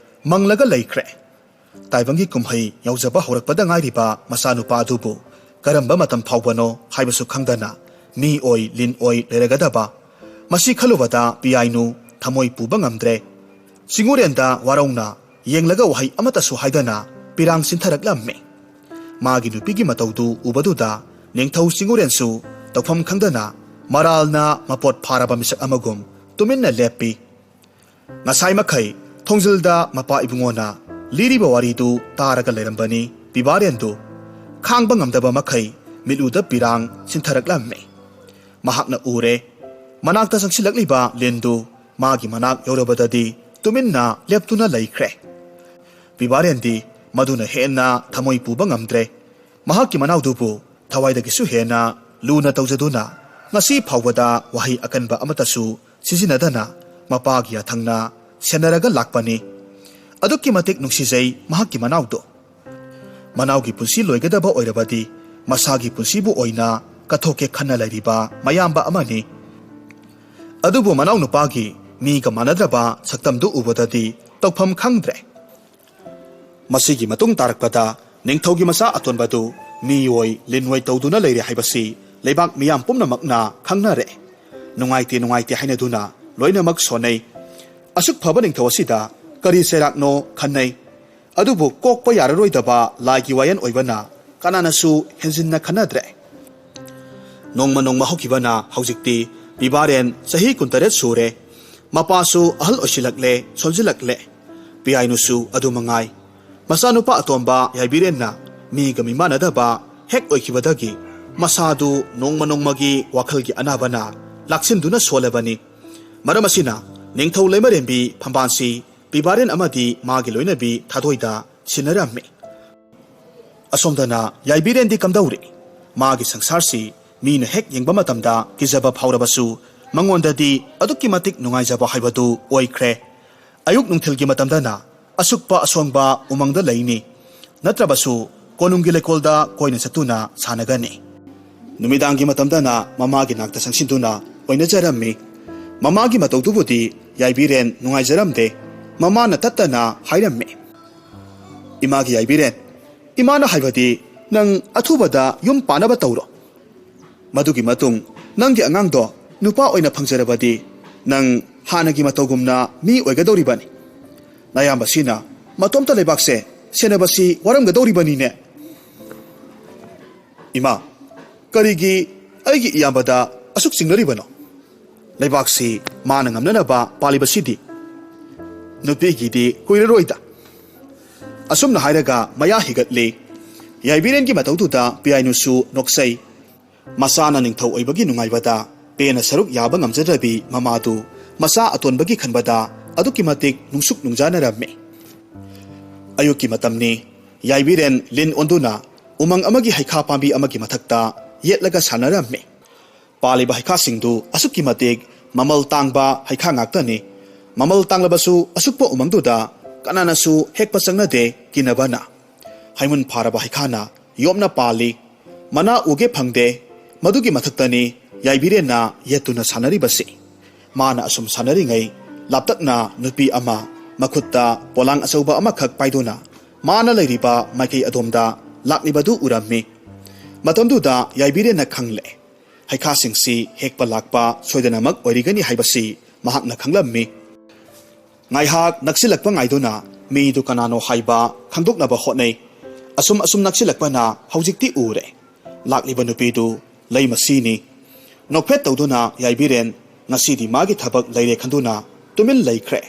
ꯃꯪꯂꯒ ꯂꯩꯈ꯭ꯔꯦ꯫ ꯇꯥꯏꯕꯪꯒꯤ ꯀꯨꯝꯍꯩ ꯌꯧꯖꯕ ꯍꯧꯔꯛꯄꯗ ꯉꯥꯏꯔꯤꯕ ꯃꯆꯥꯅꯨꯄꯥ ꯑꯗꯨꯕꯨ ꯀꯔꯝꯕ ꯃꯇꯝ ꯐꯥꯎꯕꯅꯣ ꯍꯥꯏꯕꯁꯨ ꯈꯪꯗꯅ ꯃꯤ ꯑꯣꯏ ꯂꯤꯟ ꯑꯣꯏ ꯂꯩꯔꯒꯗꯕ꯫ ꯃꯁꯤ ꯈꯜꯂꯨꯕꯗ ꯄꯤꯌꯥꯏꯅꯨ ꯊꯃꯣꯏ ꯄꯨꯕ ꯉꯝꯗ꯭ꯔꯦ꯫ ꯆꯤꯡꯉꯨꯔꯦꯟꯗ ꯋꯥꯔꯧꯅ ꯌꯦꯡꯂꯒ ꯋꯥꯍꯩ ꯑꯃꯠꯇꯁꯨ ꯍꯥꯏꯗꯅ ꯄꯤꯔꯥꯡ ꯆꯤꯟꯊꯔꯛꯂꯝꯃꯤ꯫ ꯃꯥꯒꯤ ꯅꯨꯄꯤꯒꯤ ꯃꯇꯧꯗꯨ ꯎꯕꯗꯨꯗ ꯅꯤꯡꯊꯧ ꯆꯤꯡꯉꯨꯔꯦꯟꯁꯨ ꯇꯧꯐꯝ ꯈꯪꯗꯅ ꯃꯔꯥꯜꯅ ꯃꯄꯣꯠ ꯐꯥꯔꯕ ꯃꯤꯁꯛ ꯑꯃꯒꯨꯝ ꯇꯨꯃꯤꯟꯅ ꯂꯦꯞꯄꯤ꯫ ꯉꯁꯥꯏ ꯃꯈꯩ ꯊꯣꯡꯖꯤꯜꯗ ꯃꯄꯥ ꯏꯕꯨꯡꯉꯣꯅ ꯂꯤꯔꯤꯕ ꯋꯥꯔꯤꯗꯨ ꯇꯥꯔꯒ ꯂꯩꯔꯝꯕꯅꯤ ꯄꯤꯕꯥꯔꯦꯟꯗꯨ꯫ ꯈꯥꯡꯕ ꯉꯝꯗꯕ ꯃꯈꯩ ꯃꯤꯠꯂꯨꯗ ꯄꯤꯔꯥꯡ ꯆꯤꯟꯊꯔꯛꯂꯝꯃꯤ꯫ ꯃꯍꯥꯛꯅ ꯎꯔꯦ, ꯃꯅꯥꯛꯇ ꯆꯪꯁꯤꯜꯂꯛꯂꯤꯕ ꯂꯤꯟꯗꯨ ꯃꯥꯒꯤ ꯃꯅꯥꯛ ꯌꯧꯔꯕꯗꯗꯤ ꯇꯨꯃꯤꯟꯅ ꯂꯦꯞꯇꯨꯅ ꯂꯩꯈ꯭ꯔꯦ꯫ ꯕꯤꯕꯥꯔꯦꯟꯗꯤ ꯃꯗꯨꯅ ꯍꯦꯟꯅ ꯊꯃꯣꯏ ꯄꯨꯕ ꯉꯝꯗ꯭ꯔꯦ꯫ ꯃꯍꯥꯛꯀꯤ ꯃꯅꯥꯎꯗꯨꯕꯨ ꯊꯋꯥꯏꯗꯒꯤꯁꯨ ꯍꯦꯟꯅ ꯂꯨꯅ ꯇꯧꯖꯗꯨꯅ ꯉꯁꯤ ꯐꯥꯎꯕꯗ ꯋꯥꯍꯩ ꯑꯀꯟꯕ ꯑꯃꯠꯇꯁꯨ ꯁꯤꯖꯤꯟꯅꯗꯅ ꯃꯄꯥꯒꯤ ꯌꯥꯊꯪꯅ ꯁꯦꯟꯅꯔꯒ ꯂꯥꯛꯄꯅꯤ꯫ ꯑꯗꯨꯛꯀꯤ ꯃꯇꯤꯛ ꯅꯨꯡꯁꯤꯖꯩ ꯃꯍꯥꯛꯀꯤ ꯃꯅꯥꯎꯗꯣ꯫ ꯃꯅꯥꯎꯒꯤ ꯄꯨꯟꯁꯤ ꯂꯣꯏꯒꯗꯕ ꯑꯣꯏꯔꯕꯗꯤ ꯃꯁꯥꯒꯤ ꯄꯨꯟꯁꯤꯕꯨ ꯑꯣꯏꯅ ꯀꯠꯊꯣꯛꯀꯦ ꯈꯟꯅ ꯂꯩꯔꯤꯕ ꯃꯌꯥꯝꯕ ꯑꯃꯅꯤ꯫ ꯑꯗꯨꯕꯨ ꯃꯅꯥꯎꯅꯨꯄꯥꯒꯤ ꯃꯤꯒ ꯃꯥꯟꯅꯗ꯭ꯔꯕ ꯁꯛꯇꯝꯗꯨ ꯎꯕꯗꯗꯤ ꯇꯧꯐꯝ ꯈꯪꯗ꯭ꯔꯦ꯫ ꯃꯁꯤꯒꯤ ꯃꯇꯨꯡ ꯇꯥꯔꯛꯄꯗ ꯅꯤꯡꯊꯧꯒꯤ ꯃꯆꯥ ꯑꯇꯣꯟꯕꯗꯨ ꯃꯤꯑꯣꯏ ꯂꯤꯟꯑꯣꯏ ꯇꯧꯗꯨꯅ ꯂꯩꯔꯦ ꯍꯥꯏꯕꯁꯤ ꯂꯩꯕꯥꯛ ꯃꯤꯌꯥꯝ ꯄꯨꯝꯅꯃꯛꯅ ꯈꯪꯅꯔꯦ꯫ ꯅꯨꯡꯉꯥꯏꯇꯦ ꯅꯨꯡꯉꯥꯏꯇꯦ ꯍꯥꯏꯅꯗꯨꯅ ꯂꯣꯏꯅꯃꯛ ꯁꯣꯟꯅꯩ꯫ ꯑꯁꯨꯛ ꯐꯕ ꯅꯤꯡꯊꯧ ꯑꯁꯤꯗ ꯀꯔꯤ ꯆꯩꯔꯥꯛꯅꯣ ꯈꯟꯅꯩ꯫ ꯑꯗꯨꯕꯨ ꯀꯣꯛꯄ ꯌꯥꯔꯔꯣꯏꯗꯕ ꯂꯥꯏꯒꯤ ꯋꯥꯌꯦꯜ ꯑꯣꯏꯕꯅ ꯀꯅꯥꯅꯁꯨ ꯍꯦꯟꯖꯤꯟꯅ ꯈꯟꯅꯗ꯭ꯔꯦ꯫ ꯅꯣꯡꯃ ꯅꯣꯡꯃ ꯍꯧꯈꯤꯕꯅ ꯍꯧꯖꯤꯛꯇꯤ ꯕꯤꯕꯥꯔꯦꯟ ꯆꯍꯤ ꯀꯨꯟꯇꯔꯦꯠ ꯁꯨꯔꯦ꯫ ꯃꯄꯥꯁꯨ ꯑꯍꯜ ꯑꯣꯏꯁꯤꯜꯂꯛꯂꯦ, ꯁꯣꯟꯖꯤꯜꯂꯛꯂꯦ꯫ ꯄꯤꯌꯥꯏꯅꯨꯁꯨ ꯑꯗꯨ ꯃꯉꯥꯏ꯫ ꯃꯆꯥꯅꯨꯄꯥ ꯑꯇꯣꯝꯕ ꯌꯥꯏꯕꯤꯔꯦꯟꯅ ꯃꯤꯒ ꯃꯤꯃꯥꯟꯅꯗꯕ ꯍꯦꯛ ꯑꯣꯏꯈꯤꯕꯗꯒꯤ ꯃꯁꯥꯗꯨ ꯅꯣꯡꯃ ꯅꯣꯡꯃꯒꯤ ꯋꯥꯈꯜꯒꯤ ꯑꯅꯥꯕꯅ ꯂꯥꯛꯁꯤꯟꯗꯨꯅ ꯁꯣꯜꯂꯕꯅꯤ꯫ ꯃꯔꯝ ꯑꯁꯤꯅ ꯅꯤꯡꯊꯧ ꯂꯩꯃꯔꯦꯟꯕꯤ ꯐꯝꯕꯥꯜꯁꯤ ꯕꯤꯕꯥꯔꯦꯟ ꯑꯃꯗꯤ ꯃꯥꯒꯤ ꯂꯣꯏꯅꯕꯤ ꯊꯥꯗꯣꯏꯗ ꯁꯤꯟꯅꯔꯝꯃꯤ꯫ ꯑꯁꯣꯝꯗꯅ ꯌꯥꯏꯕꯤꯔꯦꯟꯗꯤ ꯀꯝꯗꯧꯔꯤ? ꯃꯥꯒꯤ ꯁꯪꯁꯥꯔꯁꯤ ꯃꯤꯅ ꯍꯦꯛ ꯌꯦꯡꯕ ꯃꯇꯝꯗ ꯀꯤꯖꯕ ꯐꯥꯎꯔꯕꯁꯨ ꯃꯉꯣꯟꯗꯗꯤ ꯑꯗꯨꯛꯀꯤ ꯃꯇꯤꯛ ꯅꯨꯡꯉꯥꯏꯖꯕ ꯍꯥꯏꯕꯗꯨ ꯑꯣꯏꯈ꯭ꯔꯦ꯫ ꯑꯌꯨꯛ ꯅꯨꯡꯊꯤꯜꯒꯤ ꯃꯇꯝꯗꯅ ꯑꯁꯨꯛꯄ ꯑꯁꯣꯡꯕ ꯎꯃꯪꯗ ꯂꯩꯅꯤ, ꯅꯠꯇ꯭ꯔꯕꯁꯨ ꯀꯣꯅꯨꯡꯒꯤ ꯂꯩꯀꯣꯜꯗ ꯀꯣꯏꯅ ꯆꯠꯇꯨꯅ ꯁꯥꯟꯅꯒꯅꯤ꯫ ꯅꯨꯃꯤꯗꯥꯡꯒꯤ ꯃꯇꯝꯗꯅ ꯃꯃꯥꯒꯤ ꯅꯥꯛꯇ ꯆꯪꯁꯤꯟꯗꯨꯅ ꯑꯣꯏꯅꯖꯔꯝꯃꯤ꯫ ꯃꯃꯥꯒꯤ ꯃꯇꯧꯗꯨꯕꯨꯗꯤ ꯌꯥꯏꯕꯤꯔꯦꯟ ꯅꯨꯡꯉꯥꯏꯖꯔꯝꯗꯦ꯫ ꯃꯃꯥꯅ ꯇꯠꯇꯅ ꯍꯥꯏꯔꯝꯃꯤ, "ꯏꯃꯥꯒꯤ ꯌꯥꯏꯕꯤꯔꯦꯟ, ꯏꯃꯥꯅ ꯍꯥꯏꯕꯗꯤ ꯅꯪ ꯑꯊꯨꯕꯗ ꯌꯨꯝ ꯄꯥꯅꯕ ꯇꯧꯔꯣ꯫ ꯃꯗꯨꯒꯤ ꯃꯇꯨꯡ ꯅꯪꯒꯤ ꯑꯉꯥꯡꯗꯣ ꯅꯨꯄꯥ ꯑꯣꯏꯅ ꯐꯪꯖꯔꯕꯗꯤ ꯅꯪ ꯍꯥꯟꯅꯒꯤ ꯃꯇꯧꯒꯨꯝꯅ ꯃꯤ ꯑꯣꯏꯒꯗꯧꯔꯤꯕꯅꯤ꯫ ꯅꯌꯥꯝꯕꯁꯤꯅ ꯃꯇꯣꯝꯇ ꯂꯩꯕꯥꯛꯁꯦ ꯁꯦꯟꯅꯕꯁꯤ ꯋꯥꯔꯝꯒꯗꯧꯔꯤꯕꯅꯤꯅꯦ꯫" "ꯏꯃꯥ, ꯀꯔꯤꯒꯤ ꯑꯩꯒꯤ ꯏꯌꯥꯝꯕꯗ ꯑꯁꯨꯛ ꯆꯤꯡꯅꯔꯤꯕꯅꯣ? ꯂꯩꯕꯥꯛꯁꯤ ꯃꯥꯅ ꯉꯝꯅꯅꯕ ꯄꯥꯜꯂꯤꯕꯁꯤꯗꯤ꯫ ꯅꯨꯄꯤꯒꯤꯗꯤ ꯀꯨꯏꯔꯔꯣꯏꯗ꯫" ꯑꯁꯨꯝꯅ ꯍꯥꯏꯔꯒ ꯃꯌꯥ ꯍꯤꯒꯠꯂꯤ꯫ ꯌꯥꯏꯕꯤꯔꯦꯟꯒꯤ ꯃꯇꯧꯗꯨꯗ ꯄꯤꯌꯥꯏꯅꯨꯁꯨ ꯅꯣꯛꯆꯩ꯫ ꯃꯆꯥꯅ ꯅꯤꯡꯊꯧ ꯑꯣꯏꯕꯒꯤ ꯅꯨꯡꯉꯥꯏꯕꯗ ꯄꯦꯟꯅ ꯁꯔꯨꯛ ꯌꯥꯕ ꯉꯝꯖꯗ꯭ꯔꯕꯤ ꯃꯃꯥꯗꯨ ꯃꯆꯥ ꯑꯇꯣꯟꯕꯒꯤ ꯈꯟꯕꯗ ꯑꯗꯨꯛꯀꯤ ꯃꯇꯤꯛ ꯅꯨꯡꯁꯨꯛ ꯅꯨꯡꯖꯥꯅꯔꯝꯃꯤ꯫ ꯑꯌꯨꯛꯀꯤ ꯃꯇꯝꯅꯤ꯫ ꯌꯥꯏꯕꯤꯔꯦꯟ ꯂꯤꯟ ꯑꯣꯟꯗꯨꯅ ꯎꯃꯪ ꯑꯃꯒꯤ ꯍꯩꯈꯥ ꯄꯥꯝꯕꯤ ꯑꯃꯒꯤ ꯃꯊꯛꯇ ꯌꯦꯠꯂꯒ ꯁꯥꯟꯅꯔꯝꯃꯤ꯫ ꯄꯥꯜꯂꯤꯕ ꯍꯩꯈꯥꯁꯤꯡꯗꯨ ꯑꯁꯨꯛꯀꯤ ꯃꯇꯤꯛ ꯃꯃꯜ ꯇꯥꯡꯕ ꯍꯩꯈꯥ ꯉꯥꯛꯇꯅꯤ꯫ ꯃꯃꯜ ꯇꯥꯡꯂꯕꯁꯨ ꯑꯁꯨꯛꯄ ꯎꯃꯪꯗꯨꯗ ꯀꯅꯥꯅꯁꯨ ꯍꯦꯛꯄ ꯆꯪꯅꯗꯦ, ꯀꯤꯅꯕꯅ꯫ ꯍꯩꯃꯨꯟ ꯐꯥꯔꯕ ꯍꯩꯈꯥꯅ ꯌꯣꯝꯅ ꯄꯥꯜꯂꯤ꯫ ꯃꯅꯥ ꯎꯒꯦ ꯐꯪꯗꯦ꯫ ꯃꯗꯨꯒꯤ ꯃꯊꯛꯇꯅꯤ ꯌꯥꯏꯕꯤꯔꯦꯟꯅ ꯌꯦꯠꯇꯨꯅ ꯁꯥꯟꯅꯔꯤꯕꯁꯤ꯫ ꯃꯥꯅ ꯑꯁꯨꯝ ꯁꯥꯟꯅꯔꯤꯉꯩ, ꯂꯥꯞꯇꯛꯅ ꯅꯨꯄꯤ ꯑꯃ ꯃꯈꯨꯠꯇ ꯄꯣꯂꯥꯡ ꯑꯆꯧꯕ ꯑꯃꯈꯛ ꯄꯥꯏꯗꯨꯅ ꯃꯥꯅ ꯂꯩꯔꯤꯕ ꯃꯥꯏꯀꯩ ꯑꯗꯣꯝꯗ ꯂꯥꯛꯂꯤꯕꯗꯨ ꯎꯔꯝꯃꯤ꯫ ꯃꯇꯝꯗꯨꯗ ꯌꯥꯏꯕꯤꯔꯦꯟꯅ ꯈꯪꯂꯦ, ꯍꯩꯈꯥꯁꯤꯡꯁꯤ ꯍꯦꯛꯄ ꯂꯥꯛꯄ ꯁꯣꯏꯗꯅꯃꯛ ꯑꯣꯏꯔꯤꯒꯅꯤ ꯍꯥꯏꯕꯁꯤ ꯃꯍꯥꯛꯅ ꯈꯪꯂꯝꯃꯤ꯫ ꯉꯥꯏꯍꯥꯛ ꯅꯛꯁꯤꯜꯂꯛꯄ ꯉꯥꯏꯗꯨꯅ ꯃꯤꯗꯨ ꯀꯅꯥꯅꯣ ꯍꯥꯏꯕ ꯈꯪꯗꯣꯛꯅꯕ ꯍꯣꯠꯅꯩ꯫ ꯑꯁꯨꯝ ꯑꯁꯨꯝ ꯅꯛꯁꯤꯜꯂꯛꯄꯅ ꯍꯧꯖꯤꯛꯇꯤ ꯎꯔꯦ꯫ ꯂꯥꯛꯂꯤꯕ ꯅꯨꯄꯤꯗꯨ ꯂꯩꯃꯁꯤꯅꯤ꯫ ꯅꯣꯛꯐꯦꯠ ꯇꯧꯗꯨꯅ ꯌꯥꯏꯕꯤꯔꯦꯟ ꯉꯁꯤꯗꯤ ꯃꯥꯒꯤ ꯊꯕꯛ ꯂꯩꯔꯦ ꯈꯟꯗꯨꯅ ꯇꯨꯃꯤꯟ ꯂꯩꯈ꯭ꯔꯦ꯫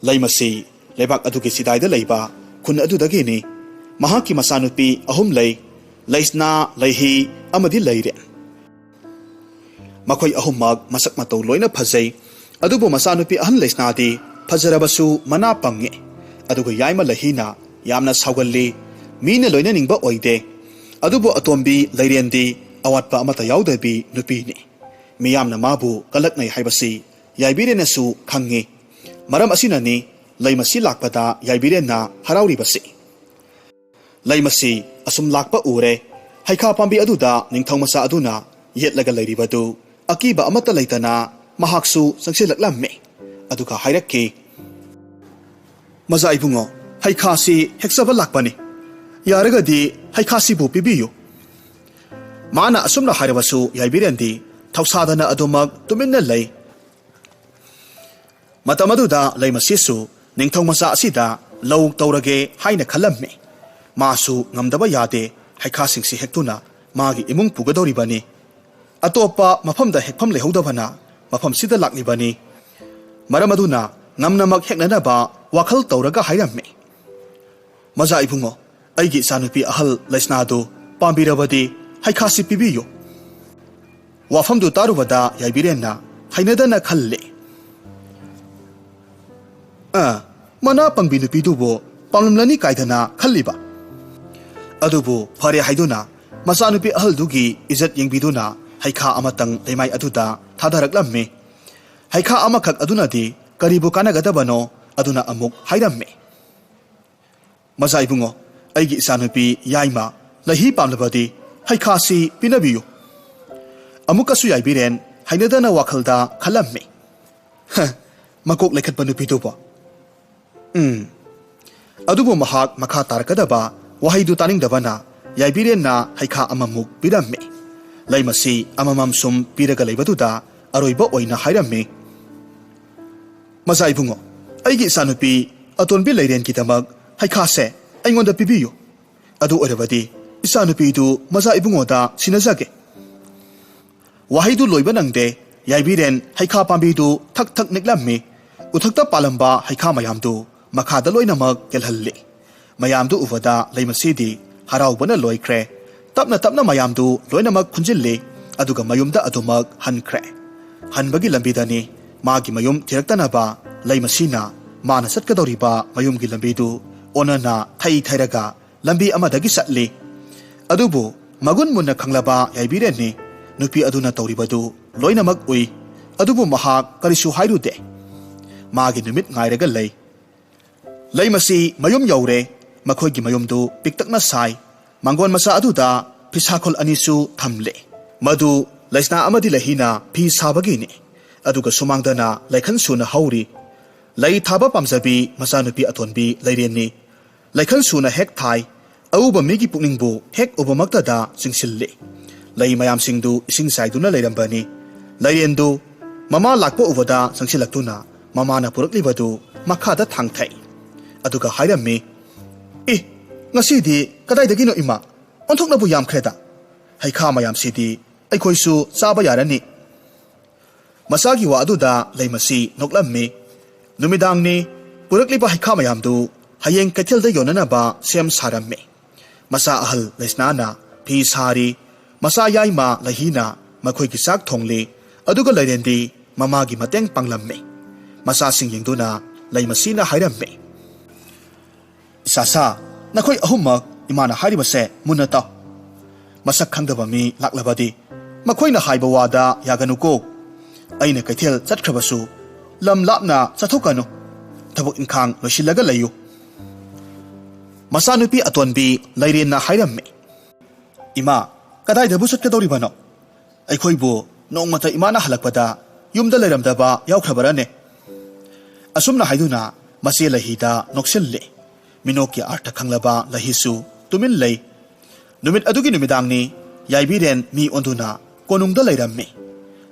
ꯂꯩꯃꯁꯤ ꯂꯩꯕꯥꯛ ꯑꯗꯨꯒꯤ ꯆꯤꯗꯥꯏꯗ ꯂꯩꯕ ꯈꯨꯟ ꯑꯗꯨꯗꯒꯤꯅꯤ꯫ ꯃꯍꯥꯛꯀꯤ ꯃꯆꯥꯅꯨꯄꯤ ꯑꯍꯨꯝ ꯂꯩ, ꯂꯩꯁꯅꯥ, ꯂꯩꯍꯤ ꯑꯃꯗꯤ ꯂꯩꯔꯦꯟ꯫ ꯃꯈꯣꯏ ꯑꯍꯨꯝꯃꯛ ꯃꯁꯛ ꯃꯇꯧ ꯂꯣꯏꯅ ꯐꯖꯩ, ꯑꯗꯨꯕꯨ ꯃꯆꯥꯅꯨꯄꯤ ꯑꯍꯟ ꯂꯩꯁꯅꯥꯗꯤ ꯐꯖꯔꯕꯁꯨ ꯃꯅꯥ ꯄꯪꯉꯤ, ꯑꯗꯨꯒ ꯌꯥꯏꯃ ꯂꯩꯍꯤꯅ ꯌꯥꯝꯅ ꯁꯥꯎꯒꯜꯂꯤ, ꯃꯤꯅ ꯂꯣꯏꯅꯅꯤꯡꯕ ꯑꯣꯏꯗꯦ꯫ ꯑꯗꯨꯕꯨ ꯑꯇꯣꯝꯕꯤ ꯂꯩꯔꯦꯟꯗꯤ ꯑꯋꯥꯠꯄ ꯑꯃꯠꯇ ꯌꯥꯎꯗꯕꯤ ꯅꯨꯄꯤꯅꯤ꯫ ꯃꯤꯌꯥꯝꯅ ꯃꯥꯕꯨ ꯀꯂꯛꯅꯩ ꯍꯥꯏꯕꯁꯤ ꯌꯥꯏꯕꯤꯔꯦꯟꯅꯁꯨ ꯈꯪꯉꯤ꯫ ꯃꯔꯝ ꯑꯁꯤꯅꯅꯤ ꯂꯩꯃꯁꯤ ꯂꯥꯛꯄꯗ ꯌꯥꯏꯕꯤꯔꯦꯟꯅ ꯍꯔꯥꯎꯔꯤꯕꯁꯤ꯫ ꯂꯩꯃꯁꯤ ꯑꯁꯨꯝ ꯂꯥꯛꯄ ꯎꯔꯦ꯫ ꯍꯩꯈꯥ ꯄꯥꯝꯕꯤ ꯑꯗꯨꯗ ꯅꯤꯡꯊꯧ ꯃꯆꯥ ꯑꯗꯨꯅ ꯌꯦꯠꯂꯒ ꯂꯩꯔꯤꯕꯗꯨ ꯑꯀꯤꯕ ꯑꯃꯠꯇ ꯂꯩꯇꯅ ꯃꯍꯥꯛꯁꯨ ꯆꯪꯁꯤꯜꯂꯛꯂꯝꯃꯤ꯫ ꯑꯗꯨꯒ ꯍꯥꯏꯔꯛꯈꯤ, "ꯃꯖꯥ ꯏꯕꯨꯡꯉꯣ, ꯍꯩꯈꯥꯁꯤ ꯍꯦꯛꯆꯕ ꯂꯥꯛꯄꯅꯤ꯫ ꯌꯥꯔꯒꯗꯤ ꯍꯩꯈꯥꯁꯤꯕꯨ ꯄꯤꯕꯤꯌꯨ꯫" ꯃꯥꯅ ꯑꯁꯨꯝꯅ ꯍꯥꯏꯔꯕꯁꯨ ꯌꯥꯏꯕꯤꯔꯦꯟꯗꯤ ꯊꯧꯁꯥꯗꯅ ꯑꯗꯨꯃꯛ ꯇꯨꯃꯤꯟꯅ ꯂꯩ꯫ ꯃꯇꯝ ꯑꯗꯨꯗ ꯂꯩꯃꯁꯤꯁꯨ ꯅꯤꯡꯊꯧ ꯃꯆꯥ ꯑꯁꯤꯗ ꯂꯧ ꯇꯧꯔꯒꯦ ꯍꯥꯏꯅ ꯈꯜꯂꯝꯃꯤ꯫ ꯃꯥꯁꯨ ꯉꯝꯗꯕ ꯌꯥꯗꯦ, ꯍꯩꯈꯥꯁꯤꯡꯁꯤ ꯍꯦꯛꯇꯨꯅ ꯃꯥꯒꯤ ꯏꯃꯨꯡ ꯄꯨꯒꯗꯧꯔꯤꯕꯅꯤ꯫ ꯑꯇꯣꯞꯄ ꯃꯐꯝꯗ ꯍꯦꯛꯐꯝ ꯂꯩꯍꯧꯗꯕꯅ ꯃꯐꯝꯁꯤꯗ ꯂꯥꯛꯂꯤꯕꯅꯤ꯫ ꯃꯔꯝ ꯑꯗꯨꯅ ꯉꯝꯅꯃꯛ ꯍꯦꯛꯅꯅꯕ ꯋꯥꯈꯜ ꯇꯧꯔꯒ ꯍꯥꯏꯔꯝꯃꯤ, "ꯃꯖꯥ ꯏꯕꯨꯡꯉꯣ, ꯑꯩꯒꯤ ꯏꯆꯥꯅꯨꯄꯤ ꯑꯍꯜ ꯂꯩꯁꯅꯥꯗꯨ ꯄꯥꯝꯕꯤꯔꯕꯗꯤ ꯍꯩꯈꯥꯁꯤ ꯄꯤꯕꯤꯌꯨ꯫" ꯋꯥꯐꯝꯗꯨ ꯇꯥꯔꯨꯕꯗ ꯌꯥꯏꯕꯤꯔꯦꯟꯅ ꯍꯩꯅꯗꯅ ꯈꯜꯂꯦ, "ꯑ, ꯃꯅꯥ ꯄꯪꯕꯤ ꯅꯨꯄꯤꯗꯨꯕꯨ ꯄꯥꯝꯂꯝꯂꯅꯤ ꯀꯥꯏꯗꯅ ꯈꯜꯂꯤꯕ꯫ ꯑꯗꯨꯕꯨ ꯐꯔꯦ ꯍꯥꯏꯗꯨꯅ ꯃꯆꯥꯅꯨꯄꯤ ꯑꯍꯜꯗꯨꯒꯤ ꯏꯖꯠ ꯌꯦꯡꯕꯤꯗꯨꯅ ꯍꯩꯈꯥ ꯑꯃꯇꯪ ꯂꯩꯃꯥꯏ ꯑꯗꯨꯗ ꯊꯥꯗꯔꯛꯂꯝꯃꯤ꯫ ꯍꯩꯈꯥ ꯑꯃꯈꯛ ꯑꯗꯨꯅꯗꯤ ꯀꯔꯤꯕꯨ ꯀꯥꯟꯅꯒꯗꯕꯅꯣ? ꯑꯗꯨꯅ ꯑꯃꯨꯛ ꯍꯥꯏꯔꯝꯃꯤ, "ꯃꯆꯥ ꯏꯕꯨꯡꯉꯣ, ꯑꯩꯒꯤ ꯏꯆꯥꯅꯨꯄꯤ ꯌꯥꯏꯃ ꯂꯩꯍꯤ ꯄꯥꯝꯂꯕꯗꯤ ꯍꯩꯈꯥꯁꯤ ꯄꯤꯅꯕꯤꯌꯨ"꯫ ꯑꯃꯨꯛꯀꯁꯨ ꯌꯥꯏꯕꯤꯔꯦꯟ ꯍꯩꯅꯗꯅ ꯋꯥꯈꯜꯗ ꯈꯜꯂꯝꯃꯤ, "ꯍ, ꯃꯀꯣꯛ ꯂꯩꯈꯠꯄ ꯅꯨꯄꯤꯗꯨꯕꯣ"꯫ ꯎꯝ꯫ ꯑꯗꯨꯕꯨ ꯃꯍꯥꯛ ꯃꯈꯥ ꯇꯥꯔꯛꯀꯗꯕ ꯋꯥꯍꯩꯗꯨ ꯇꯥꯅꯤꯡꯗꯕꯅ ꯌꯥꯏꯕꯤꯔꯦꯟꯅ ꯍꯩꯈꯥ ꯑꯃꯃꯨꯛ ꯄꯤꯔꯝꯃꯤ꯫ ꯂꯩꯃꯁꯤ ꯑꯃꯃꯝ ꯁꯨꯝ ꯄꯤꯔꯒ ꯂꯩꯕꯗꯨꯗ ꯑꯔꯣꯏꯕ ꯑꯣꯏꯅ ꯍꯥꯏꯔꯝꯃꯤ, "ꯃꯆꯥ ꯏꯕꯨꯡꯉꯣ, ꯑꯩꯒꯤ ꯏꯆꯥꯅꯨꯄꯤ ꯑꯇꯣꯟꯕꯤ ꯂꯩꯔꯦꯟꯒꯤꯗꯃꯛ ꯍꯩꯈꯥꯁꯦ ꯑꯩꯉꯣꯟꯗ ꯄꯤꯕꯤꯌꯨ꯫ ꯑꯗꯨ ꯑꯣꯏꯔꯕꯗꯤ ꯏꯆꯥꯅꯨꯄꯤꯗꯨ ꯃꯆꯥ ꯏꯕꯨꯡꯉꯣꯗ ꯁꯤꯟꯅꯖꯒꯦ"꯫ ꯋꯥꯍꯩꯗꯨ ꯂꯣꯏꯕ ꯅꯪꯗꯦ, ꯌꯥꯏꯕꯤꯔꯦꯟ ꯍꯩꯈꯥ ꯄꯥꯝꯕꯤꯗꯨ ꯊꯛ ꯊꯛ ꯅꯤꯛꯂꯝꯃꯤ꯫ ꯎꯊꯛꯇ ꯄꯥꯜꯂꯝꯕ ꯍꯩꯈꯥ ꯃꯌꯥꯝꯗꯨ ꯃꯈꯥꯗ ꯂꯣꯏꯅꯃꯛ ꯀꯦꯜꯍꯜꯂꯤ꯫ ꯃꯌꯥꯝꯗꯨ ꯎꯕꯗ ꯂꯩꯃꯁꯤꯗꯤ ꯍꯔꯥꯎꯕꯅ ꯂꯣꯏꯈ꯭ꯔꯦ꯫ ꯇꯞꯅ ꯇꯞꯅ ꯃꯌꯥꯝꯗꯨ ꯂꯣꯏꯅꯃꯛ ꯈꯨꯟꯖꯤꯜꯂꯤ, ꯑꯗꯨꯒ ꯃꯌꯨꯝꯗ ꯑꯗꯨꯃꯛ ꯍꯟꯈ꯭ꯔꯦ꯫ ꯍꯟꯕꯒꯤ ꯂꯝꯕꯤꯗꯅꯤ ꯃꯥꯒꯤ ꯃꯌꯨꯝ ꯊꯤꯔꯛꯇꯅꯕ ꯂꯩꯃꯁꯤꯅ ꯃꯥꯅ ꯆꯠꯀꯗꯧꯔꯤꯕ ꯃꯌꯨꯝꯒꯤ ꯂꯝꯕꯤꯗꯨ ꯑꯣꯟꯅꯅ ꯊꯩ ꯊꯩꯔꯒ ꯂꯝꯕꯤ ꯑꯃꯗꯒꯤ ꯆꯠꯂꯤ꯫ ꯑꯗꯨꯕꯨ ꯃꯒꯨꯟ ꯃꯨꯟꯅ ꯈꯪꯂꯕ ꯌꯥꯏꯕꯤꯔꯦꯟꯅꯤ ꯅꯨꯄꯤ ꯑꯗꯨꯅ ꯇꯧꯔꯤꯕꯗꯨ ꯂꯣꯏꯅꯃꯛ ꯎꯏ꯫ ꯑꯗꯨꯕꯨ ꯃꯍꯥꯛ ꯀꯔꯤꯁꯨ ꯍꯥꯏꯔꯨꯗꯦ꯫ ꯃꯥꯒꯤ ꯅꯨꯃꯤꯠ ꯉꯥꯏꯔꯒ ꯂꯩ꯫ ꯂꯩꯃꯁꯤ ꯃꯌꯨꯝ ꯌꯧꯔꯦ꯫ ꯃꯈꯣꯏꯒꯤ ꯃꯌꯨꯝꯗꯨ ꯄꯤꯛꯇꯛꯅ ꯁꯥꯏ꯫ ꯃꯥꯡꯒꯣꯟ ꯃꯆꯥ ꯑꯗꯨꯗ ꯐꯤꯁꯥꯈꯣꯜ ꯑꯅꯤꯁꯨ ꯊꯝꯂꯦ꯫ ꯃꯗꯨ ꯂꯩꯁꯅꯥ ꯑꯃꯗꯤ ꯂꯩꯍꯤꯅ ꯐꯤ ꯁꯥꯕꯒꯤꯅꯤ꯫ ꯑꯗꯨꯒ ꯁꯨꯃꯥꯡꯗꯅ ꯂꯩꯈꯟ ꯁꯨꯅ ꯍꯧꯔꯤ꯫ ꯂꯩ ꯊꯥꯕ ꯄꯥꯝꯖꯕꯤ ꯃꯆꯥꯅꯨꯄꯤ ꯑꯇꯣꯟꯕꯤ ꯂꯩꯔꯦꯟꯅꯤ꯫ ꯂꯩꯈꯟ ꯁꯨꯅ ꯍꯦꯛ ꯊꯥꯏ꯫ ꯑꯎꯕ ꯃꯤꯒꯤ ꯄꯨꯛꯅꯤꯡꯕꯨ ꯍꯦꯛ ꯎꯕꯃꯛꯇꯗ ꯆꯤꯡꯁꯤꯜꯂꯤ꯫ ꯂꯩ ꯃꯌꯥꯝꯁꯤꯡꯗꯨ ꯏꯁꯤꯡ ꯆꯥꯏꯗꯨꯅ ꯂꯩꯔꯝꯕꯅꯤ꯫ ꯂꯩꯔꯦꯟꯗꯨ ꯃꯃꯥ ꯂꯥꯛꯄ ꯎꯕꯗ ꯆꯪꯁꯤꯜꯂꯛꯇꯨꯅ ꯃꯃꯥꯅ ꯄꯨꯔꯛꯂꯤꯕꯗꯨ ꯃꯈꯥꯗ ꯊꯥꯡꯊꯩ꯫ ꯑꯗꯨꯒ ꯍꯥꯏꯔꯝꯃꯤ, "ꯑꯦ, ꯉꯁꯤꯗꯤ ꯀꯗꯥꯏꯗꯒꯤꯅꯣ ꯏꯃꯥ? ꯑꯣꯟꯊꯣꯛꯅꯕꯨ ꯌꯥꯝꯈ꯭ꯔꯦꯗ꯫ ꯍꯩꯈꯥ ꯃꯌꯥꯝꯁꯤꯗꯤ ꯑꯩꯈꯣꯏꯁꯨ ꯆꯥꯕ ꯌꯥꯔꯅꯤ"꯫ ꯃꯆꯥꯒꯤ ꯋꯥ ꯑꯗꯨꯗ ꯂꯩꯃꯁꯤ ꯅꯣꯛꯂꯝꯃꯤ꯫ ꯅꯨꯃꯤꯗꯥꯡꯅꯤ꯫ ꯄꯨꯔꯛꯂꯤꯕ ꯍꯩꯈꯥ ꯃꯌꯥꯝꯗꯨ ꯍꯌꯦꯡ ꯀꯩꯊꯦꯜꯗ ꯌꯣꯟꯅꯅꯕ ꯁꯦꯝ ꯁꯥꯔꯝꯃꯤ꯫ ꯃꯆꯥ ꯑꯍꯜ ꯂꯩꯁꯅꯥꯅ ꯐꯤ ꯁꯥꯔꯤ꯫ ꯃꯆꯥ ꯌꯥꯏꯃ ꯂꯩꯍꯤꯅ ꯃꯈꯣꯏꯒꯤ ꯆꯥꯛ ꯊꯣꯡꯂꯤ꯫ ꯑꯗꯨꯒ ꯂꯩꯔꯦꯟꯗꯤ ꯃꯃꯥꯒꯤ ꯃꯇꯦꯡ ꯄꯥꯡꯂꯝꯃꯤ꯫ ꯃꯆꯥꯁꯤꯡ ꯌꯦꯡꯗꯨꯅ ꯂꯩꯃꯁꯤꯅ ꯍꯥꯏꯔꯝꯃꯤ, ꯏꯁꯥꯁꯥ, ꯅꯈꯣꯏ ꯑꯍꯨꯝꯃꯛ ꯏꯃꯥꯅ ꯍꯥꯏꯔꯤꯕꯁꯦ ꯃꯨꯟꯅ ꯇꯥꯎ꯫ ꯃꯁꯛ ꯈꯪꯗꯕ ꯃꯤ ꯂꯥꯛꯂꯕꯗꯤ ꯃꯈꯣꯏꯅ ꯍꯥꯏꯕ ꯋꯥꯗ ꯌꯥꯒꯅꯨꯀꯣ꯫ ꯑꯩꯅ ꯀꯩꯊꯦꯜ ꯆꯠꯈ꯭ꯔꯕꯁꯨ ꯂꯝ ꯂꯥꯞꯅ ꯆꯠꯊꯣꯛꯀꯅꯨ꯫ ꯊꯕꯛ ꯏꯪꯈꯥꯡ ꯂꯣꯏꯁꯤꯜꯂꯒ ꯂꯩꯌꯨ꯫ ꯃꯆꯥꯅꯨꯄꯤ ꯑꯇꯣꯟꯕꯤ ꯂꯩꯔꯦꯟꯅ ꯍꯥꯏꯔꯝꯃꯤ, "ꯏꯃꯥ, ꯀꯗꯥꯏꯗꯕꯨ ꯆꯠꯀꯗꯧꯔꯤꯕꯅꯣ? ꯑꯩꯈꯣꯏꯕꯨ ꯅꯣꯡꯃꯇ ꯏꯃꯥꯅ ꯍꯜꯂꯛꯄꯗ ꯌꯨꯝꯗ ꯂꯩꯔꯝꯗꯕ ꯌꯥꯎꯈ꯭ꯔꯕꯔꯅꯦ?" ꯑꯁꯨꯝꯅ ꯍꯥꯏꯗꯨꯅ ꯃꯆꯦ ꯂꯩꯍꯤꯗ ꯅꯣꯛꯁꯤꯜꯂꯦ꯫ ꯃꯤꯅꯣꯛꯀꯤ ꯑꯥꯔꯊ ꯈꯪꯂꯕ ꯂꯩꯍꯤꯁꯨ ꯇꯨꯃꯤꯟ ꯂꯩ꯫ ꯅꯨꯃꯤꯠ ꯑꯗꯨꯒꯤ ꯅꯨꯃꯤꯗꯥꯡꯅꯤ꯫ ꯌꯥꯏꯕꯤꯔꯦꯟ ꯃꯤ ꯑꯣꯟꯗꯨꯅ ꯀꯣꯅꯨꯡꯗ ꯂꯩꯔꯝꯃꯤ꯫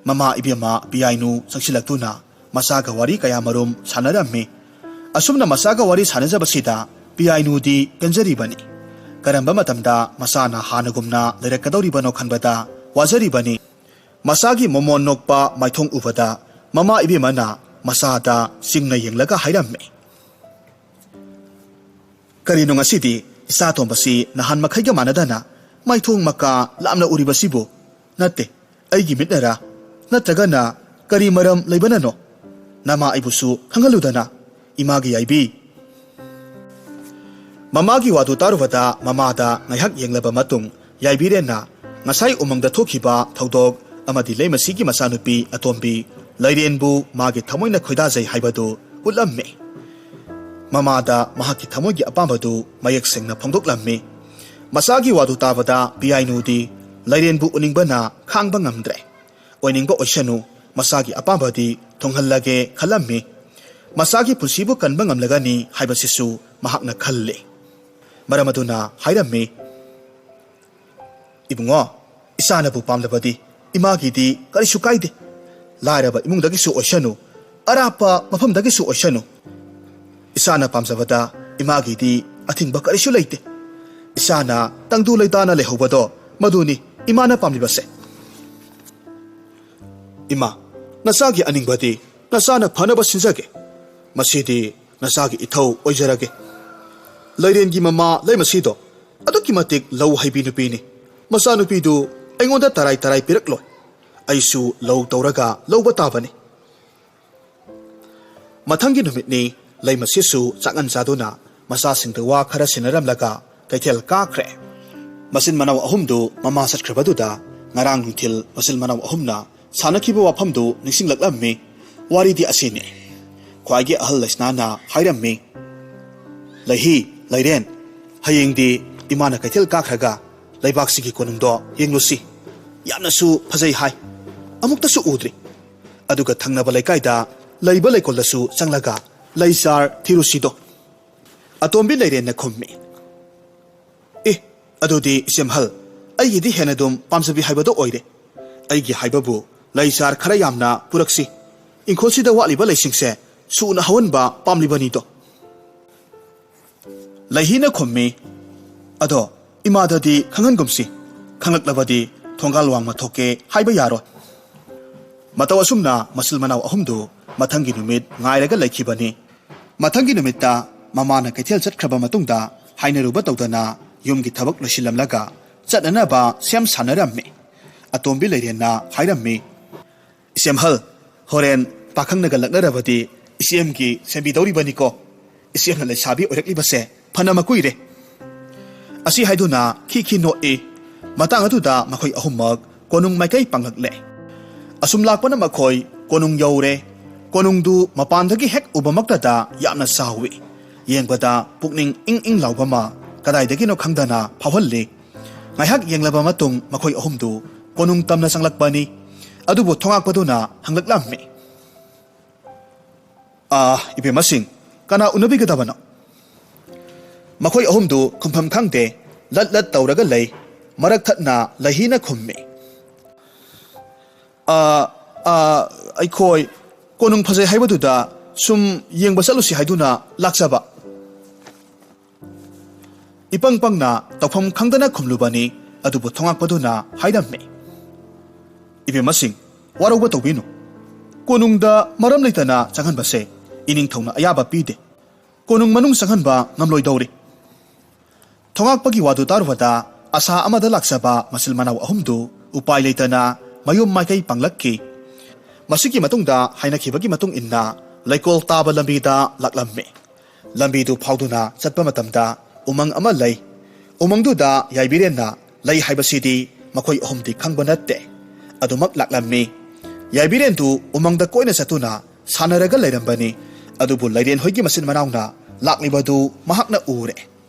ꯃꯃꯥ ꯏꯕꯦꯝꯃ ꯄꯤꯌꯥꯏꯅꯨ ꯆꯪꯁꯤꯜꯂꯛꯇꯨꯅ ꯃꯆꯥꯒ ꯋꯥꯔꯤ ꯀꯌꯥꯃꯔꯨꯝ ꯁꯥꯟꯅꯔꯝꯃꯤ꯫ ꯑꯁꯨꯝꯅ ꯃꯆꯥꯒ ꯋꯥꯔꯤ ꯁꯥꯟꯅꯖꯕꯁꯤꯗ ꯄꯤꯌꯥꯏꯅꯨꯗꯤ ꯄꯦꯟꯖꯔꯤꯕꯅꯤ꯫ ꯀꯔꯝꯕ ꯃꯇꯝꯗ ꯃꯆꯥꯅ ꯍꯥꯟꯅꯒꯨꯝꯅ ꯂꯩꯔꯛꯀꯗꯧꯔꯤꯕꯅꯣ ꯈꯟꯕꯗ ꯋꯥꯖꯔꯤꯕꯅꯤ꯫ ꯃꯆꯥꯒꯤ ꯃꯣꯃꯣꯟ ꯅꯣꯛꯄ ꯃꯥꯏꯊꯣꯡ ꯎꯕꯗ ꯃꯃꯥ ꯏꯕꯦꯝꯃꯅ ꯃꯆꯥꯗ ꯆꯤꯡꯅ ꯌꯦꯡꯂꯒ ꯍꯥꯏꯔꯝꯃꯤ, "ꯀꯔꯤꯅꯣ ꯉꯁꯤꯗꯤ ꯏꯆꯥ ꯇꯣꯝꯕꯁꯤ ꯅꯍꯥꯟ ꯃꯈꯩꯒ ꯃꯥꯟꯅꯗꯅ ꯃꯥꯏꯊꯣꯡ ꯃꯀꯥ ꯂꯥꯝꯅ ꯎꯔꯤꯕꯁꯤꯕꯨ? ꯅꯠꯇꯦ, ꯑꯩꯒꯤ ꯃꯤꯠꯅꯔꯥ? ꯅꯠꯇ꯭ꯔꯒꯅ ꯀꯔꯤ ꯃꯔꯝ ꯂꯩꯕꯅꯅꯣ? ꯅꯃꯥ ꯑꯩꯕꯨꯁꯨ ꯈꯪꯍꯜꯂꯨꯗꯅ, ꯏꯃꯥꯒꯤ ꯌꯥꯏꯕꯤ꯫" ꯃꯃꯥꯒꯤ ꯋꯥꯗꯨ ꯇꯥꯔꯨꯕꯗ ꯃꯃꯥꯗ ꯉꯥꯏꯍꯥꯛ ꯌꯦꯡꯂꯕ ꯃꯇꯨꯡ ꯌꯥꯏꯕꯤꯔꯦꯟꯅ ꯉꯁꯥꯏ ꯎꯃꯪꯗ ꯊꯣꯛꯈꯤꯕ ꯊꯧꯗꯣꯛ ꯑꯃꯗꯤ ꯂꯩꯃꯁꯤꯒꯤ ꯃꯆꯥꯅꯨꯄꯤ ꯑꯇꯣꯝꯕꯤ ꯂꯩꯔꯦꯟꯕꯨ ꯃꯥꯒꯤ ꯊꯃꯣꯏꯅ ꯈꯣꯏꯗꯥꯖꯩ ꯍꯥꯏꯕꯗꯨ ꯎꯠꯂꯝꯃꯤ꯫ ꯃꯃꯥꯗ ꯃꯍꯥꯛꯀꯤ ꯊꯃꯣꯏꯒꯤ ꯑꯄꯥꯝꯕꯗꯨ ꯃꯌꯦꯛ ꯁꯦꯡꯅ ꯐꯣꯡꯗꯣꯛꯂꯝꯃꯤ꯫ ꯃꯆꯥꯒꯤ ꯋꯥꯗꯨ ꯇꯥꯕꯗ ꯄꯤꯌꯥꯏꯅꯨꯗꯤ ꯂꯩꯔꯦꯟꯕꯨ ꯎꯅꯤꯡꯕꯅ ꯈꯥꯡꯕ ꯉꯝꯗ꯭ꯔꯦ꯫ ꯑꯣꯏꯅꯤꯡꯕ ꯑꯣꯏꯁꯅꯨ, ꯃꯆꯥꯒꯤ ꯑꯄꯥꯝꯕꯗꯤ ꯊꯨꯡꯍꯜꯂꯒꯦ ꯈꯜꯂꯝꯃꯤ꯫ ꯃꯆꯥꯒꯤ ꯄꯨꯟꯁꯤꯕꯨ ꯀꯟꯕ ꯉꯝꯂꯒꯅꯤ ꯍꯥꯏꯕꯁꯤꯁꯨ ꯃꯍꯥꯛꯅ ꯈꯜꯂꯤ꯫ ꯃꯔꯝ ꯑꯗꯨꯅ ꯍꯥꯏꯔꯝꯃꯤ, "ꯏꯕꯨꯡꯉꯣ, ꯏꯆꯥꯅꯕꯨ ꯄꯥꯝꯂꯕꯗꯤ ꯏꯃꯥꯒꯤꯗꯤ ꯀꯔꯤꯁꯨ ꯀꯥꯏꯗꯦ꯫ ꯂꯥꯏꯔꯕ ꯏꯃꯨꯡꯗꯒꯤꯁꯨ ꯑꯣꯏꯁꯅꯨ, ꯑꯔꯥꯞꯄ ꯃꯐꯝꯗꯒꯤꯁꯨ ꯑꯣꯏꯁꯅꯨ, ꯏꯆꯥꯅ ꯄꯥꯝꯖꯕꯗ ꯏꯃꯥꯒꯤꯗꯤ ꯑꯊꯤꯡꯕ ꯀꯔꯤꯁꯨ ꯂꯩꯇꯦ꯫ ꯏꯆꯥꯅ ꯇꯪꯗꯨ ꯂꯩꯇꯥꯅ ꯂꯩꯍꯧꯕꯗꯣ, ꯃꯗꯨꯅꯤ ꯏꯃꯥꯅ ꯄꯥꯝꯂꯤꯕꯁꯦ꯫" "ꯏꯃꯥ, ꯅꯆꯥꯒꯤ ꯑꯅꯤꯡꯕꯗꯤ ꯅꯆꯥꯅ ꯐꯅꯕ ꯁꯤꯟꯖꯒꯦ꯫ ꯃꯁꯤꯗꯤ ꯅꯆꯥꯒꯤ ꯏꯊꯧ ꯑꯣꯏꯖꯔꯒꯦ꯫ ꯂꯩꯔꯦꯟꯒꯤ ꯃꯃꯥ ꯂꯩꯃꯁꯤꯗꯣ ꯑꯗꯨꯛꯀꯤ ꯃꯇꯤꯛ ꯂꯧ ꯍꯩꯕꯤ ꯅꯨꯄꯤꯅꯤ꯫ ꯃꯆꯥꯅꯨꯄꯤꯗꯨ ꯑꯩꯉꯣꯟꯗ ꯇꯔꯥꯏ ꯇꯔꯥꯏ ꯄꯤꯔꯛꯂꯣꯏ꯫ ꯑꯩꯁꯨ ꯂꯧ ꯇꯧꯔꯒ ꯂꯧꯕ ꯇꯥꯕꯅꯤ꯫" ꯃꯊꯪꯒꯤ ꯅꯨꯃꯤꯠꯅꯤ꯫ ꯂꯩꯃꯁꯤꯁꯨ ꯆꯥꯛꯉꯟ ꯆꯥꯗꯨꯅ ꯃꯆꯥꯁꯤꯡꯗ ꯋꯥ ꯈꯔ ꯁꯤꯟꯅꯔꯝꯂꯒ ꯀꯩꯊꯦꯜ ꯀꯥꯈ꯭ꯔꯦ꯫ ꯃꯆꯤꯟ ꯃꯅꯥꯎ ꯑꯍꯨꯝꯗꯨ ꯃꯃꯥ ꯆꯠꯈ꯭ꯔꯕꯗꯨꯗ ꯉꯔꯥꯡ ꯅꯨꯡꯊꯤꯜ ꯃꯆꯤꯟ ꯃꯅꯥꯎ ꯑꯍꯨꯝꯅ ꯁꯥꯟꯅꯈꯤꯕ ꯋꯥꯐꯝꯗꯨ ꯅꯤꯡꯁꯤꯡꯂꯛꯂꯝꯃꯤ꯫ ꯋꯥꯔꯤꯗꯤ ꯑꯁꯤꯅꯤ꯫ ꯈ꯭ꯋꯥꯏꯒꯤ ꯑꯍꯜ ꯂꯩꯁꯅꯥꯅ ꯍꯥꯏꯔꯝꯃꯤ, "ꯂꯩꯍꯤ, ꯂꯩꯔꯦꯟ, ꯍꯌꯦꯡꯗꯤ ꯏꯃꯥꯅ ꯀꯩꯊꯦꯜ ꯀꯥꯈ꯭ꯔꯒ ꯂꯩꯕꯥꯛꯁꯤꯒꯤ ꯀꯣꯅꯨꯡꯗꯣ ꯌꯦꯡꯂꯨꯁꯤ꯫ ꯌꯥꯝꯅꯁꯨ ꯐꯖꯩ ꯍꯥꯏ꯫ ꯑꯃꯨꯛꯇꯁꯨ ꯎꯗ꯭ꯔꯤ꯫ ꯑꯗꯨꯒ ꯊꯪꯅꯕ ꯂꯩꯀꯥꯏꯗ ꯂꯩꯕ ꯂꯩꯀꯣꯜꯗꯁꯨ ꯆꯪꯂꯒ ꯂꯩ ꯆꯥꯔ ꯊꯤꯔꯨꯁꯤꯗꯣ꯫" ꯑꯇꯣꯝꯕꯤ ꯂꯩꯔꯦꯟꯅ ꯈꯨꯝꯃꯤ, "ꯑꯦ, ꯑꯗꯨꯗꯤ ꯏꯆꯦꯝꯍꯜ, ꯑꯩꯒꯤꯗꯤ ꯍꯦꯟꯅ ꯑꯗꯨꯝ ꯄꯥꯝꯖꯕꯤ ꯍꯥꯏꯕꯗꯣ ꯑꯣꯏꯔꯦ꯫ ꯑꯩꯒꯤ ꯍꯥꯏꯕꯕꯨ ꯂꯩ ꯆꯥꯔ ꯈꯔ ꯌꯥꯝꯅ ꯄꯨꯔꯛꯁꯤ꯫ ꯏꯪꯈꯣꯜꯁꯤꯗ ꯋꯥꯠꯂꯤꯕ ꯂꯩꯁꯤꯡꯁꯦ ꯁꯨꯅ ꯍꯧꯍꯟꯕ ꯄꯥꯝꯂꯤꯕꯅꯤꯗꯣ꯫" ꯂꯩꯍꯤꯅ ꯈꯨꯝꯃꯤ, "ꯑꯗꯣ ꯏꯃꯥꯗꯗꯤ ꯈꯪꯍꯟꯒꯨꯝꯁꯤ꯫ ꯈꯪꯂꯛꯂꯕꯗꯤ ꯊꯣꯡꯒꯥꯜ ꯋꯥꯡꯃ ꯊꯣꯛꯀꯦ ꯍꯥꯏꯕ ꯌꯥꯔꯣꯏ꯫" ꯃꯇꯧ ꯑꯁꯨꯝꯅ ꯃꯆꯤꯜ ꯃꯅꯥꯎ ꯑꯍꯨꯝꯗꯨ ꯃꯊꯪꯒꯤ ꯅꯨꯃꯤꯠ ꯉꯥꯏꯔꯒ ꯂꯩꯈꯤꯕꯅꯤ꯫ ꯃꯊꯪꯒꯤ ꯅꯨꯃꯤꯠꯇ ꯃꯃꯥꯅ ꯀꯩꯊꯦꯜ ꯆꯠꯈ꯭ꯔꯕ ꯃꯇꯨꯡꯗ ꯍꯥꯏꯅꯔꯨꯕ ꯇꯧꯗꯅ ꯌꯨꯝꯒꯤ ꯊꯕꯛ ꯂꯣꯏꯁꯤꯜꯂꯝꯂꯒ ꯆꯠꯅꯅꯕ ꯁꯦꯝ ꯁꯥꯅꯔꯝꯃꯤ꯫ ꯑꯇꯣꯝꯕꯤ ꯂꯩꯔꯦꯟꯅ ꯍꯥꯏꯔꯝꯃꯤ, "ꯏꯆꯦꯝꯍꯜ, ꯍꯣꯔꯦꯟ ꯄꯥꯈꯪꯅꯒ ꯂꯛꯅꯔꯕꯗꯤ ꯏꯆꯦꯝꯒꯤ ꯁꯦꯝꯕꯤꯗꯧꯔꯤꯕꯅꯤꯀꯣ꯫ ꯏꯆꯦꯝꯅ ꯂꯩꯁꯥꯕꯤ ꯑꯣꯏꯔꯛꯂꯤꯕꯁꯦ ꯐꯅ ꯃꯀꯨꯏꯔꯦ꯫" ꯑꯁꯤ ꯍꯥꯏꯗꯨꯅ ꯈꯤ ꯈꯤ ꯅꯣꯛꯏ꯫ ꯃꯇꯥꯡ ꯑꯗꯨꯗ ꯃꯈꯣꯏ ꯑꯍꯨꯝꯃꯛ ꯀꯣꯅꯨꯡ ꯃꯥꯏꯀꯩ ꯄꯥꯡꯂꯛꯂꯦ꯫ ꯑꯁꯨꯝ ꯂꯥꯛꯄꯅ ꯃꯈꯣꯏ ꯀꯣꯅꯨꯡ ꯌꯧꯔꯦ꯫ ꯀꯣꯅꯨꯡꯗꯨ ꯃꯄꯥꯟꯗꯒꯤ ꯍꯦꯛ ꯎꯕꯃꯛꯇꯗ ꯌꯥꯝꯅ ꯆꯥꯎꯏ꯫ ꯌꯦꯡꯕꯗ ꯄꯨꯛꯅꯤꯡ ꯏꯪ ꯏꯪ ꯂꯥꯎꯕ ꯑꯃ ꯀꯗꯥꯏꯗꯒꯤꯅꯣ ꯈꯪꯗꯅ ꯐꯥꯎꯍꯜꯂꯤ꯫ ꯉꯥꯏꯍꯥꯛ ꯌꯦꯡꯂꯕ ꯃꯇꯨꯡ ꯃꯈꯣꯏ ꯑꯍꯨꯝꯗꯨ ꯀꯣꯅꯨꯡ ꯇꯝꯅ ꯆꯪꯂꯛꯄꯅꯤ꯫ ꯑꯗꯨꯕꯨ ꯊꯣꯉꯥꯛꯄꯗꯨꯅ ꯍꯪꯂꯛꯂꯝꯃꯤ, "ꯑꯥ, ꯏꯕꯦꯝꯃꯁꯤꯡ, ꯀꯅꯥ ꯎꯅꯕꯤꯒꯗꯕꯅꯣ?" ꯃꯈꯣꯏ ꯑꯍꯨꯝꯗꯨ ꯈꯨꯝꯐꯝ ꯈꯪꯗꯦ, ꯂꯠ ꯂꯠ ꯇꯧꯔꯒ ꯂꯩ꯫ ꯃꯔꯛ ꯊꯠꯅ ꯂꯩꯍꯤꯅ ꯈꯨꯝꯃꯤ, "ꯑꯥ, ꯑꯥ, ꯑꯩꯈꯣꯏ ꯀꯣꯅꯨꯡ ꯐꯖꯩ ꯍꯥꯏꯕꯗꯨꯗ ꯁꯨꯝ ꯌꯦꯡꯕ ꯆꯠꯂꯨꯁꯤ ꯍꯥꯏꯗꯨꯅ ꯂꯥꯛꯆꯕ꯫" ꯏꯄꯪ ꯄꯪꯅ ꯇꯧꯐꯝ ꯈꯪꯗꯅ ꯈꯨꯝꯂꯨꯕꯅꯤ꯫ ꯑꯗꯨꯕꯨ ꯊꯣꯉꯥꯛꯄꯗꯨꯅ ꯍꯥꯏꯔꯝꯃꯤ, "ꯏꯕꯦꯝꯃꯁꯤꯡ, ꯋꯥꯔꯧꯕ ꯇꯧꯕꯤꯅꯨ꯫ ꯀꯣꯅꯨꯡꯗ ꯃꯔꯝ ꯂꯩꯇꯅ ꯆꯪꯍꯟꯕꯁꯦ ꯏꯅꯤꯡꯊꯧꯅ ꯑꯌꯥꯕ ꯄꯤꯗꯦ꯫ ꯀꯣꯅꯨꯡ ꯃꯅꯨꯡ ꯆꯪꯍꯟꯕ ꯉꯝꯂꯣꯏꯗꯧꯔꯤ꯫" ꯊꯣꯉꯥꯛꯄꯒꯤ ꯋꯥꯗꯨ ꯇꯥꯔꯨꯕꯗ ꯑꯁꯥ ꯑꯃꯗ ꯂꯥꯛꯆꯕ ꯃꯆꯤꯜ ꯃꯅꯥꯎ ꯑꯍꯨꯝꯗꯨ ꯎꯄꯥꯏ ꯂꯩꯇꯅ ꯃꯌꯨꯝ ꯃꯥꯏꯀꯩ ꯄꯥꯡꯂꯛꯈꯤ꯫ ꯃꯁꯤꯒꯤ ꯃꯇꯨꯡꯗ ꯍꯥꯏꯅꯈꯤꯕꯒꯤ ꯃꯇꯨꯡ ꯏꯟꯅ ꯂꯩꯀꯣꯜ ꯇꯥꯕ ꯂꯝꯕꯤꯗ ꯂꯥꯛꯂꯝꯃꯤ꯫ ꯂꯝꯕꯤꯗꯨ ꯐꯥꯎꯗꯨꯅ ꯆꯠꯄ ꯃꯇꯝꯗ ꯎꯃꯪ ꯑꯃ ꯂꯩ꯫ ꯎꯃꯪꯗꯨꯗ ꯌꯥꯏꯕꯤꯔꯦꯟꯅ ꯂꯩ ꯍꯥꯏꯕꯁꯤꯗꯤ ꯃꯈꯣꯏ ꯑꯍꯨꯝꯗꯤ ꯈꯪꯕ ꯅꯠꯇꯦ꯫ ꯑꯗꯨꯃꯛ ꯂꯥꯛꯂꯝꯃꯤ꯫ ꯌꯥꯏꯕꯤꯔꯦꯟꯗꯨ ꯎꯃꯪꯗ ꯀꯣꯏꯅ ꯆꯠꯇꯨꯅ ꯁꯥꯟꯅꯔꯒ ꯂꯩꯔꯝꯕꯅꯤ꯫ ꯑꯗꯨꯕꯨ ꯂꯩꯔꯦꯟ ꯍꯣꯏꯒꯤ ꯃꯆꯤꯟ ꯃꯅꯥꯎꯅ ꯂꯥꯛꯂꯤꯕꯗꯨ ꯃꯍꯥꯛꯅ ꯎꯔꯦ꯫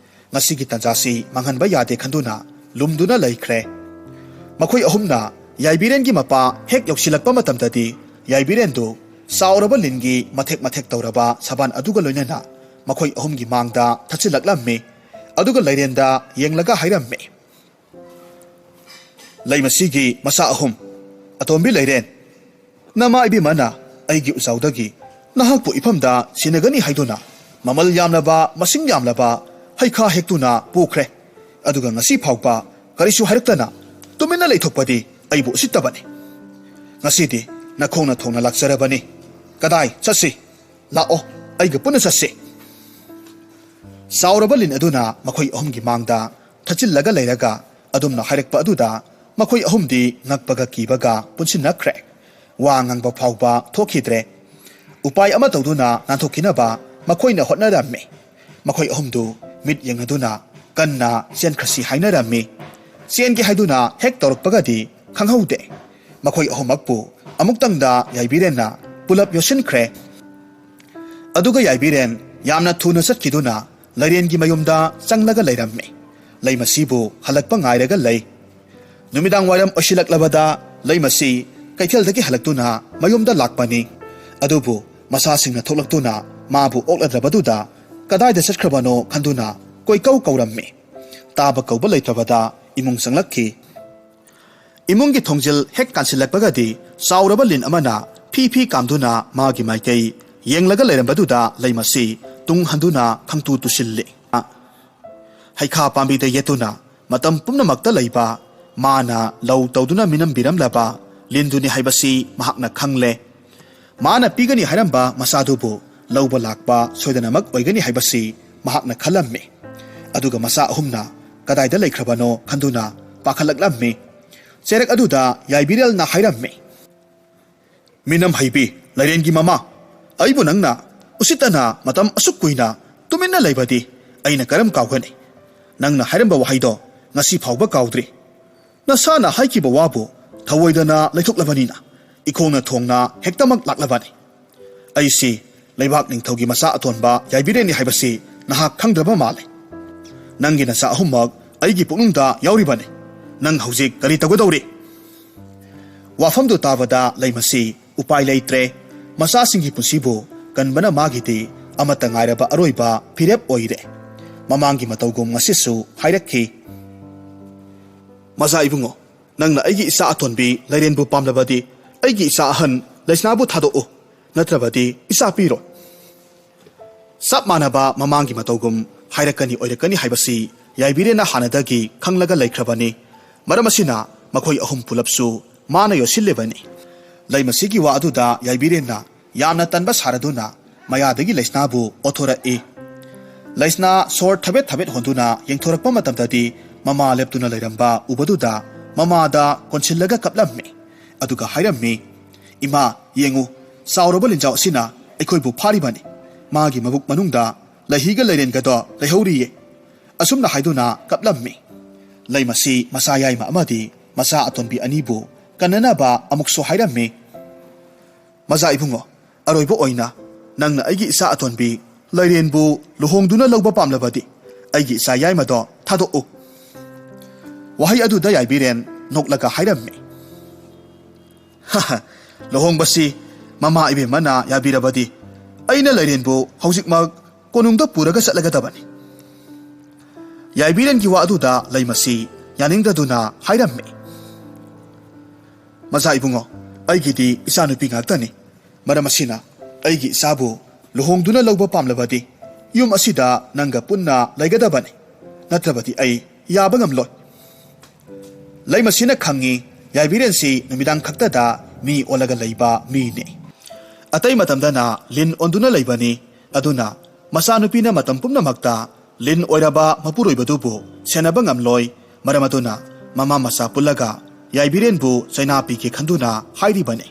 ꯉꯁꯤꯒꯤ ꯇꯥꯟꯖꯥꯁꯤ ꯃꯥꯡꯍꯟꯕ ꯌꯥꯗꯦ ꯈꯟꯗꯨꯅ ꯂꯨꯝꯗꯨꯅ ꯂꯩꯈ꯭ꯔꯦ꯫ ꯃꯈꯣꯏ ꯑꯍꯨꯝꯅ ꯌꯥꯏꯕꯤꯔꯦꯟꯒꯤ ꯃꯄꯥ ꯍꯦꯛ ꯌꯧꯁꯤꯜꯂꯛꯄ ꯃꯇꯝꯗꯗꯤ ꯌꯥꯏꯕꯤꯔꯦꯟꯗꯨ ꯆꯥꯎꯔꯕ ꯂꯤꯟꯒꯤ ꯃꯊꯦꯛ ꯃꯊꯦꯛ ꯇꯧꯔꯕ ꯁꯕꯥꯟ ꯑꯗꯨꯒ ꯂꯣꯏꯅꯅ ꯃꯈꯣꯏ ꯑꯍꯨꯝꯒꯤ ꯃꯥꯡꯗ ꯊꯠꯆꯤꯜꯂꯛꯂꯝꯃꯤ꯫ ꯑꯗꯨꯒ ꯂꯩꯔꯦꯟꯗ ꯌꯦꯡꯂꯒ ꯍꯥꯏꯔꯝꯃꯤ, "ꯂꯩꯃꯁꯤꯒꯤ ꯃꯆꯥ ꯑꯍꯨꯝ, ꯑꯇꯣꯝꯕꯤ ꯂꯩꯔꯦꯟ, ꯅꯃꯥ ꯏꯕꯦꯝꯃꯅ ꯑꯩꯒꯤ ꯎꯖꯥꯎꯗꯒꯤ ꯅꯍꯥꯛꯄꯨ ꯏꯐꯝꯗ ꯁꯤꯟꯅꯒꯅꯤ ꯍꯥꯏꯗꯨꯅ ꯃꯃꯜ ꯌꯥꯝꯂꯕ, ꯃꯁꯤꯡ ꯌꯥꯝꯂꯕ ꯍꯩꯈꯥ ꯍꯦꯛꯇꯨꯅ ꯄꯨꯈ꯭ꯔꯦ꯫ ꯑꯗꯨꯒ ꯉꯁꯤ ꯐꯥꯎꯕ ꯀꯔꯤꯁꯨ ꯍꯥꯏꯔꯛꯇꯅ ꯇꯨꯃꯤꯟꯅ ꯂꯩꯊꯣꯛꯄꯗꯤ ꯑꯩꯕꯨ ꯎꯁꯤꯠꯇꯕꯅꯤ꯫ ꯉꯁꯤꯗꯤ ꯅꯈꯣꯡꯅ ꯊꯣꯡꯅ ꯂꯥꯛꯆꯔꯕꯅꯤ꯫ ꯀꯗꯥꯏ ꯆꯠꯁꯤ? ꯂꯥꯛꯑꯣ, ꯑꯩꯒ ꯄꯨꯟꯅ ꯆꯠꯁꯤ꯫" ꯆꯥꯎꯔꯕ ꯂꯤꯟ ꯑꯗꯨꯅ ꯃꯈꯣꯏ ꯑꯍꯨꯝꯒꯤ ꯃꯥꯡꯗ ꯊꯠꯆꯤꯜꯂꯒ ꯂꯩꯔꯒ ꯑꯗꯨꯝꯅ ꯍꯥꯏꯔꯛꯄ ꯑꯗꯨꯗ ꯃꯈꯣꯏ ꯑꯍꯨꯝꯗꯤ ꯉꯛꯄꯒ ꯀꯤꯕꯒ ꯄꯨꯟꯁꯤꯟꯅꯈ꯭ꯔꯦ꯫ ꯋꯥ ꯉꯥꯡꯕ ꯐꯥꯎꯕ ꯊꯣꯛꯈꯤꯗ꯭ꯔꯦ꯫ ꯎꯄꯥꯏ ꯑꯃ ꯇꯧꯗꯨꯅ ꯅꯥꯟꯊꯣꯛꯈꯤꯅꯕ ꯃꯈꯣꯏꯅ ꯍꯣꯠꯅꯔꯝꯃꯤ꯫ ꯃꯈꯣꯏ ꯑꯍꯨꯝꯗꯨ ꯃꯤꯠ ꯌꯦꯡꯅꯗꯨꯅ ꯀꯟꯅ ꯆꯦꯟꯈ꯭ꯔꯁꯤ ꯍꯥꯏꯅꯔꯝꯃꯤ꯫ ꯆꯦꯟꯒꯦ ꯍꯥꯏꯗꯨꯅ ꯍꯦꯛ ꯇꯧꯔꯛꯄꯒꯗꯤ ꯈꯪꯍꯧꯗꯦ꯫ ꯃꯈꯣꯏ ꯑꯍꯨꯝꯃꯛꯄꯨ ꯑꯃꯨꯛꯇꯪꯗ ꯌꯥꯏꯕꯤꯔꯦꯟꯅ ꯄꯨꯂꯞ ꯌꯣꯠꯁꯤꯟꯈ꯭ꯔꯦ꯫ ꯑꯗꯨꯒ ꯌꯥꯏꯕꯤꯔꯦꯟ ꯌꯥꯝꯅ ꯊꯨꯅ ꯆꯠꯈꯤꯗꯨꯅ ꯂꯩꯔꯦꯟꯒꯤ ꯃꯌꯨꯝꯗ ꯆꯪꯂꯒ ꯂꯩꯔꯝꯃꯤ꯫ ꯂꯩꯃꯁꯤꯕꯨ ꯍꯜꯂꯛꯄ ꯉꯥꯏꯔꯒ ꯂꯩ꯫ ꯅꯨꯃꯤꯗꯥꯡ ꯋꯥꯏꯔꯝ ꯑꯣꯏꯁꯤꯜꯂꯛꯂꯕꯗ ꯂꯩꯃꯁꯤ ꯀꯩꯊꯦꯜꯗꯒꯤ ꯍꯜꯂꯛꯇꯨꯅ ꯃꯌꯨꯝꯗ ꯂꯥꯛꯄꯅꯤ꯫ ꯑꯗꯨꯕꯨ ꯃꯆꯥꯁꯤꯡꯅ ꯊꯣꯛꯂꯛꯇꯨꯅ ꯃꯥꯕꯨ ꯑꯣꯛꯂꯗ꯭ꯔꯕꯗꯨꯗ ꯀꯗꯥꯏꯗ ꯆꯠꯈ꯭ꯔꯕꯅꯣ ꯈꯟꯗꯨꯅ ꯀꯣꯏꯀꯧ ꯀꯧꯔꯝꯃꯤ꯫ ꯇꯥꯕ ꯀꯧꯕ ꯂꯩꯇ꯭ꯔꯕꯗ ꯏꯃꯨꯡ ꯆꯪꯂꯛꯈꯤ꯫ ꯏꯃꯨꯡꯒꯤ ꯊꯣꯡꯖꯤꯜ ꯍꯦꯛ ꯀꯥꯟꯁꯤꯜꯂꯛꯄꯒꯗꯤ ꯆꯥꯎꯔꯕ ꯂꯤꯟ ꯑꯃꯅ ꯐꯤ ꯐꯤ ꯀꯥꯝꯗꯨꯅ ꯃꯥꯒꯤ ꯃꯥꯏꯀꯩ ꯌꯦꯡꯂꯒ ꯂꯩꯔꯝꯕꯗꯨꯗ ꯂꯩꯃꯁꯤ ꯇꯨꯡ ꯍꯟꯗꯨꯅ ꯈꯪꯇꯨ ꯇꯨꯁꯤꯜꯂꯤ꯫ ꯍꯩꯈꯥ ꯄꯥꯝꯕꯤꯗ ꯌꯦꯠꯇꯨꯅ ꯃꯇꯝ ꯄꯨꯝꯅꯃꯛꯇ ꯂꯩꯕ, ꯃꯥꯅ ꯂꯧ ꯇꯧꯗꯨꯅ ꯃꯤꯅꯝꯕꯤꯔꯝꯂꯕ ꯂꯤꯟꯗꯨꯅꯤ ꯍꯥꯏꯕꯁꯤ ꯃꯍꯥꯛꯅ ꯈꯪꯂꯦ꯫ ꯃꯥꯅ ꯄꯤꯒꯅꯤ ꯍꯥꯏꯔꯝꯕ ꯃꯆꯥꯗꯨꯕꯨ ꯂꯧꯕ ꯂꯥꯛꯄ ꯁꯣꯏꯗꯅꯃꯛ ꯑꯣꯏꯒꯅꯤ ꯍꯥꯏꯕꯁꯤ ꯃꯍꯥꯛꯅ ꯈꯜꯂꯝꯃꯤ꯫ ꯑꯗꯨꯒ ꯃꯆꯥ ꯑꯍꯨꯝꯅ ꯀꯗꯥꯏꯗ ꯂꯩꯈ꯭ꯔꯕꯅꯣ ꯈꯟꯗꯨꯅ ꯄꯥꯈꯠꯂꯛꯂꯝꯃꯤ꯫ ꯆꯦꯔꯛ ꯑꯗꯨꯗ ꯌꯥꯏꯕꯤꯔꯦꯜꯅ ꯍꯥꯏꯔꯝꯃꯤ, "ꯃꯤꯅꯝ ꯍꯩꯕꯤ ꯂꯩꯔꯦꯟꯒꯤ ꯃꯃꯥ, ꯑꯩꯕꯨ ꯅꯪꯅ ꯎꯁꯤꯠꯇꯅ ꯃꯇꯝ ꯑꯁꯨꯛ ꯀꯨꯏꯅ ꯇꯨꯃꯤꯟꯅ ꯂꯩꯕꯗꯤ ꯑꯩꯅ ꯀꯔꯝ ꯀꯥꯎꯒꯅꯤ? ꯅꯪꯅ ꯍꯥꯏꯔꯝꯕ ꯋꯥꯍꯩꯗꯣ ꯉꯁꯤ ꯐꯥꯎꯕ ꯀꯥꯎꯗ꯭ꯔꯤ꯫ ꯅꯁꯥꯅ ꯍꯥꯏꯈꯤꯕ ꯋꯥꯕꯨ ꯊꯑꯣꯏꯗꯅ ꯂꯩꯊꯣꯛꯂꯕꯅꯤꯅ ꯏꯈꯣꯡꯅ ꯊꯣꯡꯅ ꯍꯦꯛꯇꯃꯛ ꯂꯥꯛꯂꯕꯅꯤ꯫ ꯑꯩꯁꯤ ꯂꯩꯕꯥꯛ ꯅꯤꯡꯊꯧꯒꯤ ꯃꯆꯥ ꯑꯇꯣꯟꯕ ꯌꯥꯏꯕꯤꯔꯦꯟꯅꯤ ꯍꯥꯏꯕꯁꯤ ꯅꯍꯥꯛ ꯈꯪꯗ꯭ꯔꯕ ꯃꯥꯜꯂꯦ꯫ ꯅꯪꯒꯤ ꯅꯆꯥ ꯑꯍꯨꯝꯃꯛ ꯑꯩꯒꯤ ꯄꯨꯛꯅꯨꯡꯗ ꯌꯥꯎꯔꯤꯕꯅꯤ꯫ ꯅꯪ ꯍꯧꯖꯤꯛ ꯀꯔꯤ ꯇꯧꯒꯗꯧꯔꯤ? ꯋꯥꯐꯝꯗꯨ ꯇꯥꯕꯗ ꯂꯩꯃꯁꯤ ꯎꯄꯥꯏ ꯂꯩꯇ꯭ꯔꯦ꯫ ꯃꯆꯥꯁꯤꯡꯒꯤ ꯄꯨꯟꯁꯤꯕꯨ ꯀꯟꯕꯅ ꯃꯥꯒꯤꯗꯤ ꯑꯃꯠꯇ ꯉꯥꯏꯔꯕ ꯑꯔꯣꯏꯕ ꯐꯤꯔꯦꯞ ꯑꯣꯏꯔꯦ꯫ ꯃꯃꯥꯡꯒꯤ ꯃꯇꯧꯒꯨꯝ ꯉꯁꯤꯁꯨ ꯍꯥꯏꯔꯛꯈꯤ, "ꯃꯆꯥ ꯏꯕꯨꯡꯉꯣ, ꯅꯪꯅ ꯑꯩꯒꯤ ꯏꯆꯥ ꯑꯇꯣꯟꯕꯤ ꯂꯩꯔꯦꯟꯕꯨ ꯄꯥꯝꯂꯕꯗꯤ ꯑꯩꯒꯤ ꯏꯆꯥ ꯑꯍꯟ ꯂꯩꯁꯅꯥꯕꯨ ꯊꯥꯗꯣꯛꯎ, ꯅꯠꯇ꯭ꯔꯕꯗꯤ ꯏꯆꯥ ꯄꯤꯔꯣꯏ꯫" ꯆꯞ ꯃꯥꯟꯅꯕ ꯃꯃꯥꯡꯒꯤ ꯃꯇꯧꯒꯨꯝ ꯍꯥꯏꯔꯛꯀꯅꯤ ꯑꯣꯏꯔꯛꯀꯅꯤ ꯍꯥꯏꯕꯁꯤ ꯌꯥꯏꯕꯤꯔꯦꯟꯅ ꯍꯥꯟꯅꯗꯒꯤ ꯈꯪꯂꯒ ꯂꯩꯈ꯭ꯔꯕꯅꯤ꯫ ꯃꯔꯝ ꯑꯁꯤꯅ ꯃꯈꯣꯏ ꯑꯍꯨꯝ ꯄꯨꯂꯞꯁꯨ ꯃꯥꯅ ꯌꯣꯠꯁꯤꯜꯂꯤꯕꯅꯤ꯫ ꯂꯩꯃꯁꯤꯒꯤ ꯋꯥ ꯑꯗꯨꯗ ꯌꯥꯏꯕꯤꯔꯦꯟꯅ ꯌꯥꯝꯅ ꯇꯟꯕ ꯁꯥꯔꯗꯨꯅ ꯃꯌꯥꯗꯒꯤ ꯂꯩꯁꯅꯥꯕꯨ ꯑꯣꯊꯣꯔꯛꯏ꯫ ꯂꯩꯁꯅꯥ ꯁꯣꯔ ꯊꯕꯦꯠ ꯊꯕꯦꯠ ꯍꯣꯟꯗꯨꯅ ꯌꯦꯡꯊꯣꯔꯛꯄ ꯃꯇꯝꯗꯗꯤ ꯃꯃꯥ ꯂꯦꯞꯇꯨꯅ ꯂꯩꯔꯝꯕ ꯎꯕꯗꯨꯗ ꯃꯃꯥꯗ ꯀꯣꯟꯁꯤꯜꯂꯒ ꯀꯞꯂꯝꯃꯤ꯫ ꯑꯗꯨꯒ ꯍꯥꯏꯔꯝꯃꯤ, "ꯏꯃꯥ, ꯌꯦꯡꯉꯨ, ꯆꯥꯎꯔꯕ ꯂꯤꯟꯖꯥꯎ ꯑꯁꯤꯅ ꯑꯩꯈꯣꯏꯕꯨ ꯐꯥꯔꯤꯕꯅꯤ꯫ ꯃꯥꯒꯤ ꯃꯕꯨꯛ ꯃꯅꯨꯡꯗ ꯂꯩꯍꯤꯒ ꯂꯩꯔꯦꯟꯒꯗꯣ ꯂꯩꯍꯧꯔꯤꯌꯦ꯫" ꯑꯁꯨꯝꯅ ꯍꯥꯏꯗꯨꯅ ꯀꯞꯂꯝꯃꯤ꯫ ꯂꯩꯃꯁꯤ ꯃꯆꯥ ꯌꯥꯏꯃ ꯑꯃꯗꯤ ꯃꯆꯥ ꯑꯇꯣꯟꯕꯤ ꯑꯅꯤꯕꯨ ꯀꯟꯅꯅꯕ ꯑꯃꯨꯛꯁꯨ ꯍꯥꯏꯔꯝꯃꯤ, "ꯃꯆꯥ ꯏꯕꯨꯡꯉꯣ, ꯑꯔꯣꯏꯕ ꯑꯣꯏꯅ ꯅꯪꯅ ꯑꯩꯒꯤ ꯏꯆꯥ ꯑꯇꯣꯟꯕꯤ ꯂꯩꯔꯦꯟꯕꯨ ꯂꯨꯍꯣꯡꯗꯨꯅ ꯂꯧꯕ ꯄꯥꯝꯂꯕꯗꯤ ꯑꯩꯒꯤ ꯏꯆꯥ ꯌꯥꯏꯃꯗꯣ ꯊꯥꯗꯣꯛꯎ꯫" ꯋꯥꯍꯩ ꯑꯗꯨꯗ ꯌꯥꯏꯕꯤꯔꯦꯟ ꯅꯣꯛꯂꯒ ꯍꯥꯏꯔꯝꯃꯤ, "ꯍꯍ, ꯂꯨꯍꯣꯡꯕꯁꯤ ꯃꯃꯥ ꯏꯕꯦꯝꯃꯅ ꯌꯥꯕꯤꯔꯕꯗꯤ ꯑꯩꯅ ꯂꯩꯔꯦꯟꯕꯨ ꯍꯧꯖꯤꯛꯃꯛ ꯀꯣꯅꯨꯡꯗ ꯄꯨꯔꯒ ꯆꯠꯂꯒꯗꯕꯅꯤ꯫" ꯌꯥꯏꯕꯤꯔꯦꯟꯒꯤ ꯋꯥ ꯑꯗꯨꯗ ꯂꯩꯃꯁꯤ ꯌꯥꯅꯤꯡꯗꯗꯨꯅ ꯍꯥꯏꯔꯝꯃꯤ, "ꯃꯆꯥ ꯏꯕꯨꯡꯉꯣ, ꯑꯩꯒꯤꯗꯤ ꯏꯆꯥꯅꯨꯄꯤ ꯉꯥꯛꯇꯅꯤ꯫ ꯃꯔꯝ ꯑꯁꯤꯅ ꯑꯩꯒꯤ ꯏꯆꯥꯕꯨ ꯂꯨꯍꯣꯡꯗꯨꯅ ꯂꯧꯕ ꯄꯥꯝꯂꯕꯗꯤ ꯌꯨꯝ ꯑꯁꯤꯗ ꯅꯪꯒ ꯄꯨꯟꯅ ꯂꯩꯒꯗꯕꯅꯤ, ꯅꯠꯇ꯭ꯔꯕꯗꯤ ꯑꯩ ꯌꯥꯕ ꯉꯝꯂꯣꯏ꯫" ꯂꯩꯃꯁꯤꯅ ꯈꯪꯉꯤ, ꯌꯥꯏꯕꯤꯔꯦꯟꯁꯤ ꯅꯨꯃꯤꯗꯥꯡ ꯈꯛꯇꯗ ꯃꯤ ꯑꯣꯜꯂꯒ ꯂꯩꯕ ꯃꯤꯅꯤ꯫ ꯑꯇꯩ ꯃꯇꯝꯗꯅ ꯂꯤꯟ ꯑꯣꯟꯗꯨꯅ ꯂꯩꯕꯅꯤ꯫ ꯑꯗꯨꯅ ꯃꯆꯥꯅꯨꯄꯤꯅ ꯃꯇꯝ ꯄꯨꯝꯅꯃꯛꯇ ꯂꯤꯟ ꯑꯣꯏꯔꯕ ꯃꯄꯨꯔꯣꯏꯕꯗꯨꯕꯨ ꯁꯦꯟꯅꯕ ꯉꯝꯂꯣꯏ꯫ ꯃꯔꯝ ꯑꯗꯨꯅ ꯃꯃꯥ ꯃꯆꯥ ꯄꯨꯜꯂꯒ ꯌꯥꯏꯕꯤꯔꯦꯟꯕꯨ ꯆꯩꯅꯥ ꯄꯤꯒꯦ ꯈꯟꯗꯨꯅ ꯍꯥꯏꯔꯤꯕꯅꯤ꯫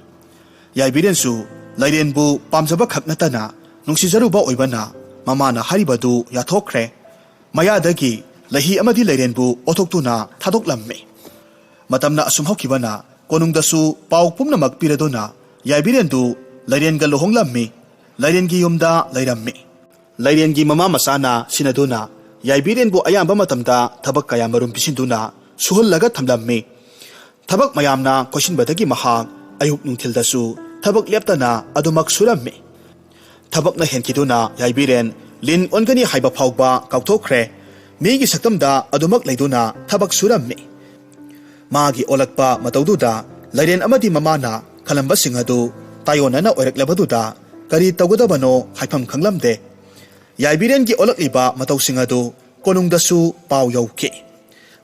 ꯌꯥꯏꯕꯤꯔꯦꯟꯁꯨ ꯂꯩꯔꯦꯟꯕꯨ ꯄꯥꯝꯖꯕ ꯈꯛ ꯅꯠꯇꯅ ꯅꯨꯡꯁꯤꯖꯔꯨꯕ ꯑꯣꯏꯕꯅ ꯃꯃꯥꯅ ꯍꯥꯏꯔꯤꯕꯗꯨ ꯌꯥꯊꯣꯛꯈ꯭ꯔꯦ꯫ ꯃꯌꯥꯗꯒꯤ ꯂꯩꯍꯤ ꯑꯃꯗꯤ ꯂꯩꯔꯦꯟꯕꯨ ꯑꯣꯊꯣꯛꯇꯨꯅ ꯊꯥꯗꯣꯛꯂꯝꯃꯤ꯫ ꯃꯇꯝꯅ ꯑꯁꯨꯝ ꯍꯧꯈꯤꯕꯅ ꯀꯣꯅꯨꯡꯗꯁꯨ ꯄꯥꯎ ꯄꯨꯝꯅꯃꯛ ꯄꯤꯔꯗꯨꯅ ꯌꯥꯏꯕꯤꯔꯦꯟꯗꯨ ꯂꯩꯔꯦꯟꯒ ꯂꯨꯍꯣꯡꯂꯝꯃꯤ꯫ ꯂꯩꯔꯦꯟꯒꯤ ꯌꯨꯝꯗ ꯂꯩꯔꯝꯃꯤ꯫ ꯂꯩꯔꯦꯟꯒꯤ ꯃꯃꯥ ꯃꯆꯥꯅ ꯁꯤꯟꯅꯗꯨꯅ ꯌꯥꯏꯕꯤꯔꯦꯟꯕꯨ ꯑꯌꯥꯝꯕ ꯃꯇꯝꯗ ꯊꯕꯛ ꯀꯌꯥ ꯃꯔꯨꯝ ꯄꯤꯁꯤꯟꯗꯨꯅ ꯁꯨꯍꯜꯂꯒ ꯊꯝꯂꯝꯃꯤ꯫ ꯊꯕꯛ ꯃꯌꯥꯝꯅ ꯀꯣꯏꯁꯤꯟꯕꯗꯒꯤ ꯃꯍꯥꯛ ꯑꯌꯨꯛ ꯅꯨꯡꯊꯤꯜꯗꯁꯨ ꯊꯕꯛ ꯂꯦꯞꯇꯅ ꯑꯗꯨꯃꯛ ꯁꯨꯔꯝꯃꯤ꯫ ꯊꯕꯛꯅ ꯍꯦꯟꯈꯤꯗꯨꯅ ꯌꯥꯏꯕꯤꯔꯦꯟ ꯂꯤꯟ ꯑꯣꯟꯒꯅꯤ ꯍꯥꯏꯕ ꯐꯥꯎꯕ ꯀꯥꯎꯊꯣꯛꯈ꯭ꯔꯦ꯫ ꯃꯤꯒꯤ ꯁꯛꯇꯝꯗ ꯑꯗꯨꯃꯛ ꯂꯩꯗꯨꯅ ꯊꯕꯛ ꯁꯨꯔꯝꯃꯤ꯫ ꯃꯥꯒꯤ ꯑꯣꯜꯂꯛꯄ ꯃꯇꯧꯗꯨꯗ ꯂꯩꯔꯦꯟ ꯑꯃꯗꯤ ꯃꯃꯥꯅ ꯈꯜꯂꯝꯕꯁꯤꯡ ꯑꯗꯨ ꯇꯥꯏꯑꯣꯟꯅꯅ ꯑꯣꯏꯔꯛꯂꯕꯗꯨꯗ ꯀꯔꯤ ꯇꯧꯒꯗꯕꯅꯣ ꯍꯥꯏꯐꯝ ꯈꯪꯂꯝꯗꯦ꯫ ꯌꯥꯏꯕꯤꯔꯦꯟꯒꯤ ꯑꯣꯜꯂꯛꯂꯤꯕ ꯃꯇꯧꯁꯤꯡ ꯑꯗꯨ ꯀꯣꯅꯨꯡꯗꯁꯨ ꯄꯥꯎ ꯌꯧꯈꯤ꯫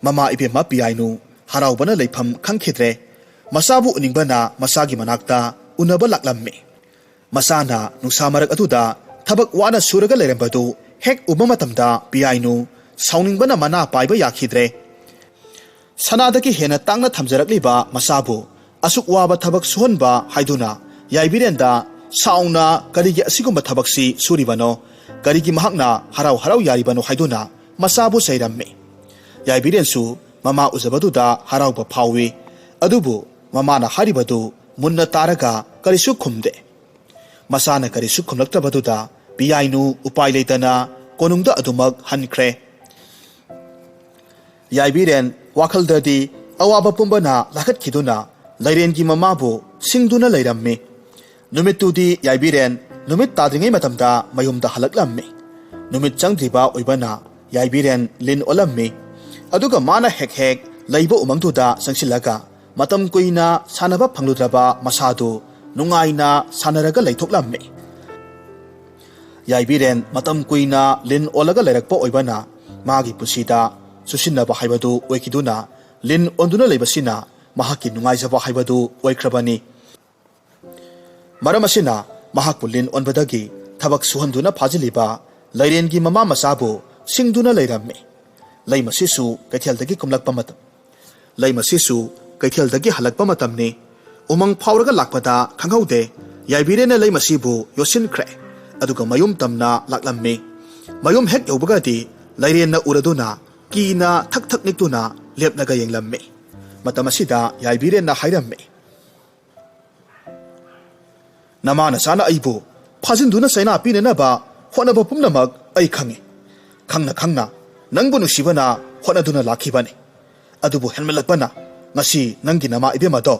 ꯃꯃꯥ ꯏꯕꯦꯝꯃ ꯄꯤꯌꯥꯏꯅꯨ ꯍꯔꯥꯎꯕꯅ ꯂꯩꯐꯝ ꯈꯪꯈꯤꯗ꯭ꯔꯦ꯫ ꯃꯆꯥꯕꯨ ꯎꯅꯤꯡꯕꯅ ꯃꯆꯥꯒꯤ ꯃꯅꯥꯛꯇ ꯎꯅꯕ ꯂꯥꯛꯂꯝꯃꯤ꯫ ꯃꯆꯥꯅ ꯅꯨꯡꯁꯥ ꯃꯔꯛ ꯑꯗꯨꯗ ꯊꯕꯛ ꯋꯥꯅ ꯁꯨꯔꯒ ꯂꯩꯔꯝꯕꯗꯨ ꯍꯦꯛ ꯎꯕ ꯃꯇꯝꯗ ꯄꯤꯌꯥꯏꯅꯨ ꯁꯥꯎꯅꯤꯡꯕꯅ ꯃꯅꯥ ꯄꯥꯏꯕ ꯌꯥꯈꯤꯗ꯭ꯔꯦ꯫ ꯁꯅꯥꯗꯒꯤ ꯍꯦꯟꯅ ꯇꯥꯡꯅ ꯊꯝꯖꯔꯛꯂꯤꯕ ꯃꯆꯥꯕꯨ ꯑꯁꯨꯛ ꯋꯥꯕ ꯊꯕꯛ ꯁꯨꯍꯟꯕ ꯍꯥꯏꯗꯨꯅ ꯌꯥꯏꯕꯤꯔꯦꯟꯗ ꯁꯥꯎꯅ ꯀꯔꯤꯒꯤ ꯑꯁꯤꯒꯨꯝꯕ ꯊꯕꯛꯁꯤ ꯁꯨꯔꯤꯕꯅꯣ, ꯀꯔꯤꯒꯤ ꯃꯍꯥꯛꯅ ꯍꯔꯥꯎ ꯍꯔꯥꯎ ꯌꯥꯔꯤꯕꯅꯣ ꯍꯥꯏꯗꯨꯅ ꯃꯆꯥꯕꯨ ꯆꯩꯔꯝꯃꯤ꯫ ꯌꯥꯏꯕꯤꯔꯦꯟꯁꯨ ꯃꯃꯥ ꯎꯖꯕꯗꯨꯗ ꯍꯔꯥꯎꯕ ꯐꯥꯎꯏ꯫ ꯑꯗꯨꯕꯨ ꯃꯃꯥꯅ ꯍꯥꯏꯔꯤꯕꯗꯨ ꯃꯨꯟꯅ ꯇꯥꯔꯒ ꯀꯔꯤꯁꯨ ꯈꯨꯝꯗꯦ꯫ ꯃꯆꯥꯅ ꯀꯔꯤꯁꯨ ꯈꯨꯝꯂꯛꯇꯕꯗꯨꯗ ꯄꯤꯌꯥꯏꯅꯨ ꯎꯄꯥꯏ ꯂꯩꯇꯅ ꯀꯣꯅꯨꯡꯗ ꯑꯗꯨꯃꯛ ꯍꯟꯈ꯭ꯔꯦ꯫ ꯌꯥꯏꯕꯤꯔꯦꯟ ꯋꯥꯈꯜꯗꯗꯤ ꯑꯋꯥꯕ ꯄꯨꯝꯕꯅ ꯂꯥꯈꯠꯈꯤꯗꯨꯅ ꯂꯩꯔꯦꯟꯒꯤ ꯃꯃꯥꯕꯨ ꯁꯤꯡꯗꯨꯅ ꯂꯩꯔꯝꯃꯤ꯫ ꯅꯨꯃꯤꯠꯇꯨꯗꯤ ꯌꯥꯏꯕꯤꯔꯦꯟ ꯅꯨꯃꯤꯠ ꯇꯥꯗ꯭ꯔꯤꯉꯩ ꯃꯇꯝꯗ ꯃꯌꯨꯝꯗ ꯍꯜꯂꯛꯂꯝꯃꯤ꯫ ꯅꯨꯃꯤꯠ ꯆꯪꯗ꯭ꯔꯤꯕ ꯑꯣꯏꯕꯅ ꯌꯥꯏꯕꯤꯔꯦꯟ ꯂꯤꯟ ꯑꯣꯜꯂꯝꯃꯤ꯫ ꯑꯗꯨꯒ ꯃꯥꯅ ꯍꯦꯛ ꯍꯦꯛ ꯂꯩꯕ ꯎꯃꯪꯗꯨꯗ ꯆꯪꯁꯤꯜꯂꯒ ꯃꯇꯝ ꯀꯨꯏꯅ ꯁꯥꯟꯅꯕ ꯐꯪꯂꯨꯗ꯭ꯔꯕ ꯃꯁꯥꯗꯨ ꯅꯨꯡꯉꯥꯏꯅ ꯁꯥꯟꯅꯔꯒ ꯂꯩꯊꯣꯛꯂꯝꯃꯤ꯫ ꯌꯥꯏꯕꯤꯔꯦꯟ ꯃꯇꯝ ꯀꯨꯏꯅ ꯂꯤꯟ ꯑꯣꯜꯂꯒ ꯂꯩꯔꯛꯄ ꯑꯣꯏꯕꯅ ꯃꯥꯒꯤ ꯄꯨꯟꯁꯤꯗ ꯆꯨꯁꯤꯟꯅꯕ ꯍꯥꯏꯕꯗꯨ ꯑꯣꯏꯈꯤꯗꯨꯅ ꯂꯤꯟ ꯑꯣꯟꯗꯨꯅ ꯂꯩꯕꯁꯤꯅ ꯃꯍꯥꯛꯀꯤ ꯅꯨꯡꯉꯥꯏꯖꯕ ꯍꯥꯏꯕꯗꯨ ꯑꯣꯏꯈ꯭ꯔꯕꯅꯤ꯫ ꯃꯔꯝ ꯑꯁꯤꯅ ꯃꯍꯥꯛꯄꯨ ꯂꯤꯟ ꯑꯣꯟꯕꯗꯒꯤ ꯊꯕꯛ ꯁꯨꯍꯟꯗꯨꯅ ꯐꯥꯖꯤꯜꯂꯤꯕ ꯂꯩꯔꯦꯟꯒꯤ ꯃꯃꯥ ꯃꯆꯥꯕꯨ ꯁꯤꯡꯗꯨꯅ ꯂꯩꯔꯝꯃꯤ꯫ ꯂꯩꯃꯁꯤꯁꯨ ꯀꯩꯊꯦꯜꯗꯒꯤ ꯀꯨꯝꯂꯛꯄ ꯃꯇꯝ꯫ ꯂꯩꯃꯁꯤꯁꯨ ꯀꯩꯊꯦꯜꯗꯒꯤ ꯍꯜꯂꯛꯄ ꯃꯇꯝꯅꯤ꯫ ꯎꯃꯪ ꯐꯥꯎꯔꯒ ꯂꯥꯛꯄꯗ ꯈꯪꯍꯧꯗꯦ꯫ ꯌꯥꯏꯕꯤꯔꯦꯟꯅ ꯂꯩꯃꯁꯤꯕꯨ ꯌꯣꯠꯁꯤꯟꯈ꯭ꯔꯦ꯫ ꯑꯗꯨꯒ ꯃꯌꯨꯝ ꯇꯝꯅ ꯂꯥꯛꯂꯝꯃꯤ꯫ ꯃꯌꯨꯝ ꯍꯦꯛ ꯌꯧꯕꯒꯗꯤ ꯂꯩꯔꯦꯟꯅ ꯎꯔꯗꯨꯅ ꯀꯤꯅ ꯊꯛ ꯊꯛ ꯅꯤꯛꯇꯨꯅ ꯂꯦꯞꯂꯒ ꯌꯦꯡꯂꯝꯃꯤ꯫ ꯃꯇꯝ ꯑꯁꯤꯗ ꯌꯥꯏꯕꯤꯔꯦꯟꯅ ꯍꯥꯏꯔꯝꯃꯤ, "ꯅꯃꯥ ꯅꯆꯥꯅ ꯑꯩꯕꯨ ꯐꯥꯖꯤꯟꯗꯨꯅ ꯆꯩꯅꯥ ꯄꯤꯅꯅꯕ ꯍꯣꯠꯅꯕ ꯄꯨꯝꯅꯃꯛ ꯑꯩ ꯈꯪꯏ꯫ ꯈꯪꯅ ꯈꯪꯅ ꯅꯪꯕꯨ ꯅꯨꯡꯁꯤꯕꯅ ꯍꯣꯠꯅꯗꯨꯅ ꯂꯥꯛꯈꯤꯕꯅꯤ꯫ ꯑꯗꯨꯕꯨ ꯍꯦꯟꯃꯜꯂꯛꯄꯅ ꯉꯁꯤ ꯅꯪꯒꯤ ꯅꯃꯥ ꯏꯕꯦꯝꯃꯗꯣ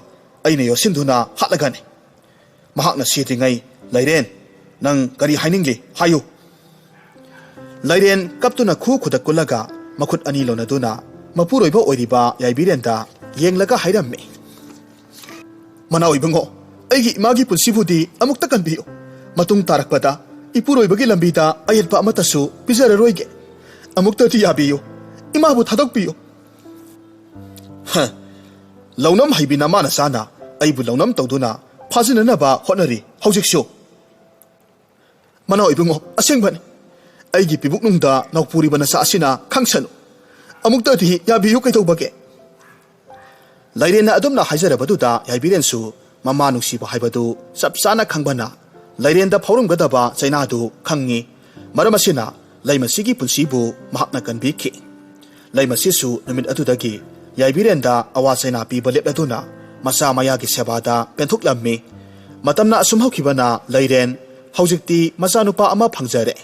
ꯑꯩꯅ ꯌꯣꯠꯁꯤꯟꯗꯨꯅ ꯍꯥꯠꯂꯒꯅꯤ꯫ ꯃꯍꯥꯛꯅ ꯁꯤꯗ꯭ꯔꯤꯉꯩ ꯂꯩꯔꯦꯟ, ꯅꯪ ꯀꯔꯤ ꯍꯥꯏꯅꯤꯡꯂꯤ? ꯍꯥꯏꯌꯨ꯫" ꯂꯩꯔꯦꯟ ꯀꯞꯇꯨꯅ ꯈꯨ ꯈꯨꯗꯛ ꯀꯨꯜꯂꯒ ꯃꯈꯨꯠ ꯑꯅꯤ ꯂꯣꯟꯅꯗꯨꯅ ꯃꯄꯨꯔꯣꯏꯕ ꯑꯣꯏꯔꯤꯕ ꯌꯥꯏꯕꯤꯔꯦꯟꯗ ꯌꯦꯡꯂꯒ ꯍꯥꯏꯔꯝꯃꯤ, "ꯃꯅꯥꯎ ꯏꯕꯨꯡꯉꯣ, ꯑꯩꯒꯤ ꯏꯃꯥꯒꯤ ꯄꯨꯟꯁꯤꯕꯨꯗꯤ ꯑꯃꯨꯛꯇ ꯀꯟꯕꯤꯌꯨ꯫ ꯃꯇꯨꯡ ꯇꯥꯔꯛꯄꯗ ꯏꯄꯨꯔꯣꯏꯕꯒꯤ ꯂꯝꯕꯤꯗ ꯑꯌꯦꯠꯄ ꯑꯃꯠꯇꯁꯨ ꯄꯤꯖꯔꯔꯣꯏꯒꯦ꯫ ꯑꯃꯨꯛꯇꯗꯤ ꯌꯥꯕꯤꯌꯨ꯫ ꯏꯃꯥꯕꯨ ꯊꯥꯗꯣꯛꯄꯤꯌꯨ꯫" ꯍ, ꯂꯧꯅꯝ ꯍꯩꯕꯤ ꯅꯃꯥ ꯅꯆꯥꯅ ꯑꯩꯕꯨ ꯂꯧꯅꯝ ꯇꯧꯗꯨꯅ ꯐꯥꯖꯤꯟꯅꯅꯕ ꯍꯣꯠꯅꯔꯤ ꯍꯧꯖꯤꯛꯁꯨ꯫ ꯃꯅꯥꯎ ꯏꯕꯨꯡꯉꯣ, ꯑꯁꯦꯡꯕꯅꯤ꯫ ꯑꯩꯒꯤ ꯄꯤꯕꯨꯛꯅꯨꯡꯗ ꯅꯧꯄꯨꯔꯤꯕ ꯅꯆꯥ ꯑꯁꯤꯅ ꯈꯪꯁꯅꯨ꯫ ꯑꯃꯨꯛꯇꯗꯤ ꯌꯥꯕꯤꯌꯨ ꯀꯩꯗꯧꯕꯒꯦ? ꯂꯩꯔꯦꯟꯅ ꯑꯗꯨꯝꯅ ꯍꯥꯏꯖꯔꯕꯗꯨꯗ ꯌꯥꯏꯕꯤꯔꯦꯟꯁꯨ ꯃꯃꯥ ꯅꯨꯡꯁꯤꯕ ꯍꯥꯏꯕꯗꯨ ꯆꯞ ꯆꯥꯅ ꯈꯪꯕꯅ ꯂꯩꯔꯦꯟꯗ ꯐꯥꯎꯔꯝꯒꯗꯕ ꯆꯩꯅꯥꯗꯨ ꯈꯪꯉꯤ꯫ ꯃꯔꯝ ꯑꯁꯤꯅ ꯂꯩꯃꯁꯤꯒꯤ ꯄꯨꯟꯁꯤꯕꯨ ꯃꯍꯥꯛꯅ ꯀꯟꯕꯤꯈꯤ꯫ ꯂꯩꯃꯁꯤꯁꯨ ꯅꯨꯃꯤꯠ ꯑꯗꯨꯗꯒꯤ ꯌꯥꯏꯕꯤꯔꯦꯟꯗ ꯑꯋꯥ ꯆꯩꯅꯥ ꯄꯤꯕ ꯂꯦꯞꯂꯗꯨꯅ ꯃꯆꯥ ꯃꯌꯥꯒꯤ ꯁꯦꯕꯥꯗ ꯄꯦꯟꯊꯣꯛꯂꯝꯃꯤ꯫ ꯃꯇꯝꯅ ꯑꯁꯨꯝ ꯍꯧꯈꯤꯕꯅ ꯂꯩꯔꯦꯟ ꯍꯧꯖꯤꯛꯇꯤ ꯃꯆꯥꯅꯨꯄꯥ ꯑꯃ ꯐꯪꯖꯔꯦ꯫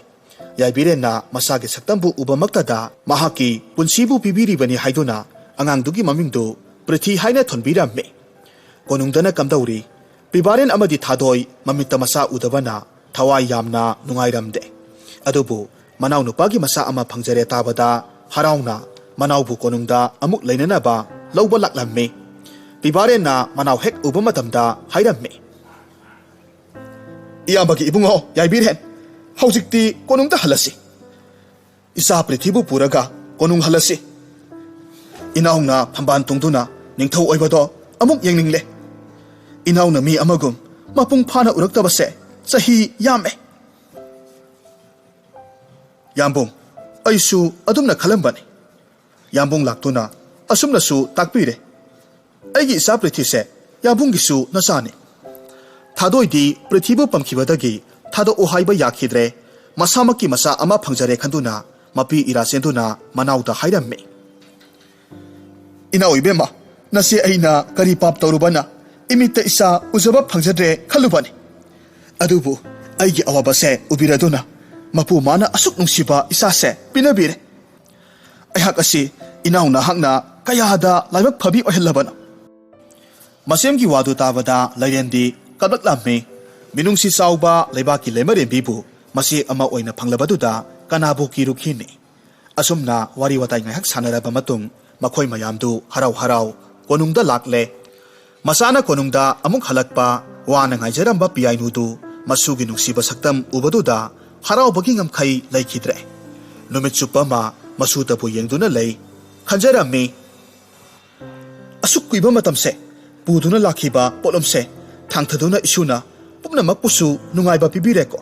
ꯌꯥꯏꯕꯤꯔꯦꯟꯅ ꯃꯆꯥꯒꯤ ꯁꯛꯇꯝꯕꯨ ꯎꯕꯃꯛꯇꯗ ꯃꯍꯥꯛꯀꯤ ꯄꯨꯟꯁꯤꯕꯨ ꯄꯤꯕꯤꯔꯤꯕꯅꯤ ꯍꯥꯏꯗꯨꯅ ꯑꯉꯥꯡꯗꯨꯒꯤ ꯃꯃꯤꯡꯗꯨ ꯄ꯭ꯔꯤꯊꯤ ꯍꯥꯏꯅ ꯊꯣꯟꯕꯤꯔꯝꯃꯤ꯫ ꯀꯣꯅꯨꯡꯗꯅ ꯀꯝꯗꯧꯔꯤ? ꯄꯤꯕꯥꯔꯦꯟ ꯑꯃꯗꯤ ꯊꯥꯗꯣꯏ ꯃꯃꯤꯠꯇ ꯃꯆꯥ ꯎꯗꯕꯅ ꯊꯋꯥꯏ ꯌꯥꯝꯅ ꯅꯨꯡꯉꯥꯏꯔꯝꯗꯦ꯫ ꯑꯗꯨꯕꯨ ꯃꯅꯥꯎꯅꯨꯄꯥꯒꯤ ꯃꯆꯥ ꯑꯃ ꯐꯪꯖꯔꯦ ꯇꯥꯕꯗ ꯍꯔꯥꯎꯅ ꯃꯅꯥꯎꯕꯨ ꯀꯣꯅꯨꯡꯗ ꯑꯃꯨꯛ ꯂꯩꯅꯅꯕ ꯂꯧꯕ ꯂꯥꯛꯂꯝꯃꯤ꯫ ꯄꯤꯕꯥꯔꯦꯟꯅ ꯃꯅꯥꯎ ꯍꯦꯛ ꯎꯕ ꯃꯇꯝꯗ ꯍꯥꯏꯔꯝꯃꯤ, "ꯏꯌꯥꯝꯕꯒꯤ ꯏꯕꯨꯡꯉꯣ ꯌꯥꯏꯕꯤꯔꯦꯟ, ꯍꯧꯖꯤꯛꯇꯤ ꯀꯣꯅꯨꯡꯗ ꯍꯜꯂꯁꯤ꯫ ꯏꯆꯥ ꯄ꯭ꯔꯤꯊꯤꯕꯨ ꯄꯨꯔꯒ ꯀꯣꯅꯨꯡ ꯍꯜꯂꯁꯤ꯫ ꯏꯅꯥꯎꯅ ꯐꯝꯕꯥꯜ ꯇꯣꯡꯗꯨꯅ ꯅꯤꯡꯊꯧ ꯑꯣꯏꯕꯗꯣ ꯑꯃꯨꯛ ꯌꯦꯡꯅꯤꯡꯂꯦ꯫ ꯏꯅꯥꯎꯅ ꯃꯤ ꯑꯃꯒꯨꯝ ꯃꯄꯨꯡ ꯐꯥꯅ ꯎꯔꯛꯇꯕꯁꯦ ꯆꯍꯤ ꯌꯥꯝꯃꯦ꯫" "ꯌꯥꯝꯕꯨꯡ, ꯑꯩꯁꯨ ꯑꯗꯨꯝꯅ ꯈꯜꯂꯝꯕꯅꯤ꯫" ꯌꯥꯝꯕꯨꯡ ꯂꯥꯛꯇꯨꯅ ꯑꯁꯨꯝꯅꯁꯨ ꯇꯥꯛꯄꯤꯔꯦ, "ꯑꯩꯒꯤ ꯏꯆꯥ ꯄ꯭ꯔꯤꯊꯤꯁꯦ ꯌꯥꯝꯕꯨꯡꯒꯤꯁꯨ ꯅꯆꯥꯅꯤ꯫ ꯊꯥꯗꯣꯏꯗꯤ ꯄ꯭ꯔꯤꯊꯤꯕꯨ ꯄꯝꯈꯤꯕꯗꯒꯤ ꯊꯥꯗꯣꯛꯎ ꯍꯥꯏꯕ ꯌꯥꯈꯤꯗ꯭ꯔꯦ꯫ ꯃꯁꯥꯃꯛꯀꯤ ꯃꯆꯥ ꯑꯃ ꯐꯪꯖꯔꯦ ꯈꯟꯗꯨꯅ ꯃꯄꯤ ꯏꯔꯥ ꯆꯦꯟꯗꯨꯅ ꯃꯅꯥꯎꯗ ꯍꯥꯏꯔꯝꯃꯤ꯫ "ꯏꯅꯥꯎ ꯏꯕꯦꯝꯃ, ꯅꯆꯦ ꯑꯩꯅ ꯀꯔꯤ ꯄꯥꯞ ꯇꯧꯔꯨꯕꯅ ꯏꯃꯤꯠꯇ ꯏꯆꯥ ꯎꯖꯕ ꯐꯪꯖꯗ꯭ꯔꯦ ꯈꯜꯂꯨꯕꯅꯤ꯫ ꯑꯗꯨꯕꯨ ꯑꯩꯒꯤ ꯑꯋꯥꯕꯁꯦ ꯎꯕꯤꯔꯗꯨꯅ ꯃꯄꯨ ꯃꯥꯅ ꯑꯁꯨꯛ ꯅꯨꯡꯁꯤꯕ ꯏꯆꯥꯁꯦ ꯄꯤꯅꯕꯤꯔꯦ꯫ ꯑꯩꯍꯥꯛ ꯑꯁꯤ ꯏꯅꯥꯎ ꯅꯍꯥꯛꯅ ꯀꯌꯥꯗ ꯂꯥꯏꯕꯛ ꯐꯕꯤ ꯑꯣꯏꯍꯜꯂꯕꯅꯣ!" ꯃꯆꯦꯝꯒꯤ ꯋꯥꯗꯨ ꯇꯥꯕꯗ ꯂꯩꯔꯦꯟꯗꯤ ꯀꯞꯂꯛꯂꯝꯃꯤ꯫ ꯃꯤꯅꯨꯡꯁꯤ ꯆꯥꯎꯕ ꯂꯩꯕꯥꯛꯀꯤ ꯂꯩꯃꯔꯦꯝꯕꯤꯕꯨ ꯃꯆꯦ ꯑꯃ ꯑꯣꯏꯅ ꯐꯪꯂꯕꯗꯨꯗ ꯀꯅꯥꯕꯨ ꯀꯤꯔꯨꯈꯤꯅꯤ? ꯑꯁꯨꯝꯅ ꯋꯥꯔꯤ ꯋꯥꯇꯥꯏ ꯉꯥꯏꯍꯥꯛ ꯁꯥꯟꯅꯔꯕ ꯃꯇꯨꯡ ꯃꯈꯣꯏ ꯃꯌꯥꯝꯗꯨ ꯍꯔꯥꯎ ꯍꯔꯥꯎ ꯀꯣꯅꯨꯡꯗ ꯂꯥꯛꯂꯦ꯫ ꯃꯆꯥꯅ ꯀꯣꯅꯨꯡꯗ ꯑꯃꯨꯛ ꯍꯜꯂꯛꯄ, ꯋꯥꯅ ꯉꯥꯏꯖꯔꯝꯕ ꯄꯤꯌꯥꯏꯅꯨꯗꯨ ꯃꯁꯨꯒꯤ ꯅꯨꯡꯁꯤꯕ ꯁꯛꯇꯝ ꯎꯕꯗꯨꯗ ꯍꯔꯥꯎꯕꯒꯤ ꯉꯝꯈꯩ ꯂꯩꯈꯤꯗ꯭ꯔꯦ꯫ ꯅꯨꯃꯤꯠ ꯆꯨꯞꯄ ꯑꯃ ꯃꯁꯨꯇꯕꯨ ꯌꯦꯡꯗꯨꯅ ꯂꯩ꯫ ꯈꯟꯖꯔꯝꯃꯤ, "ꯑꯁꯨꯛ ꯀꯨꯏꯕ ꯃꯇꯝꯁꯦ ꯄꯨꯗꯨꯅ ꯂꯥꯛꯈꯤꯕ ꯄꯣꯠꯂꯨꯝꯁꯦ ꯊꯥꯡꯊꯗꯨꯅ ꯏꯁꯨꯅ ꯄꯨꯝꯅꯃꯛꯄꯨꯁꯨ ꯅꯨꯡꯉꯥꯏꯕ ꯄꯤꯕꯤꯔꯦꯀꯣ꯫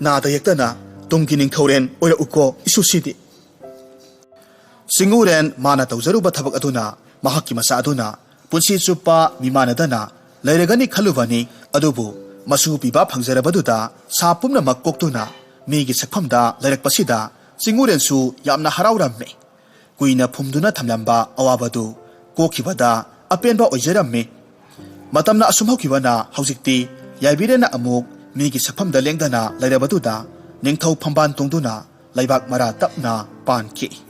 ꯅꯥꯗ ꯌꯦꯛꯇꯅ ꯇꯨꯡꯒꯤ ꯅꯤꯡꯊꯧꯔꯦꯟ ꯑꯣꯏꯔꯛꯎꯀꯣ ꯏꯁꯨꯁꯤꯗꯤ꯫" ꯆꯤꯡꯎꯔꯦꯟ ꯃꯥꯅ ꯇꯧꯖꯔꯨꯕ ꯊꯕꯛ ꯑꯗꯨꯅ ꯃꯍꯥꯛꯀꯤ ꯃꯆꯥ ꯑꯗꯨꯅ ꯄꯨꯟꯁꯤ ꯆꯨꯞꯄ ꯃꯤꯃꯥꯟꯅꯗꯅ ꯂꯩꯔꯒꯅꯤ ꯈꯜꯂꯨꯕꯅꯤ꯫ ꯑꯗꯨꯕꯨ ꯃꯁꯨ ꯄꯤꯕ ꯐꯪꯖꯔꯕꯗꯨꯗ ꯁꯥ ꯄꯨꯝꯅꯃꯛ ꯀꯣꯛꯇꯨꯅ ꯃꯤꯒꯤ ꯁꯛꯐꯝꯗ ꯂꯩꯔꯛꯄꯁꯤꯗ ꯆꯤꯡꯎꯔꯦꯟꯁꯨ ꯌꯥꯝꯅ ꯍꯔꯥꯎꯔꯝꯃꯤ꯫ ꯀꯨꯏꯅ ꯐꯨꯝꯗꯨꯅ ꯊꯝꯂꯝꯕ ꯑꯋꯥꯕꯗꯨ ꯀꯣꯛꯈꯤꯕꯗ ꯑꯄꯦꯟꯕ ꯑꯣꯏꯖꯔꯝꯃꯤ꯫ ꯃꯇꯝꯅ ꯑꯁꯨꯝ ꯍꯧꯈꯤꯕꯅ ꯍꯧꯖꯤꯛꯇꯤ ꯌꯥꯏꯕꯤꯔꯦꯟꯅ ꯑꯃꯨꯛ ꯃꯤꯒꯤ ꯁꯛꯐꯝꯗ ꯂꯦꯡꯗꯅ ꯂꯩꯔꯕꯗꯨꯗ ꯅꯤꯡꯊꯧ ꯐꯝꯕꯥꯜ ꯇꯣꯡꯗꯨꯅ ꯂꯩꯕꯥꯛ ꯃꯔꯥ ꯇꯞꯅ ꯄꯥꯟꯈꯤ꯫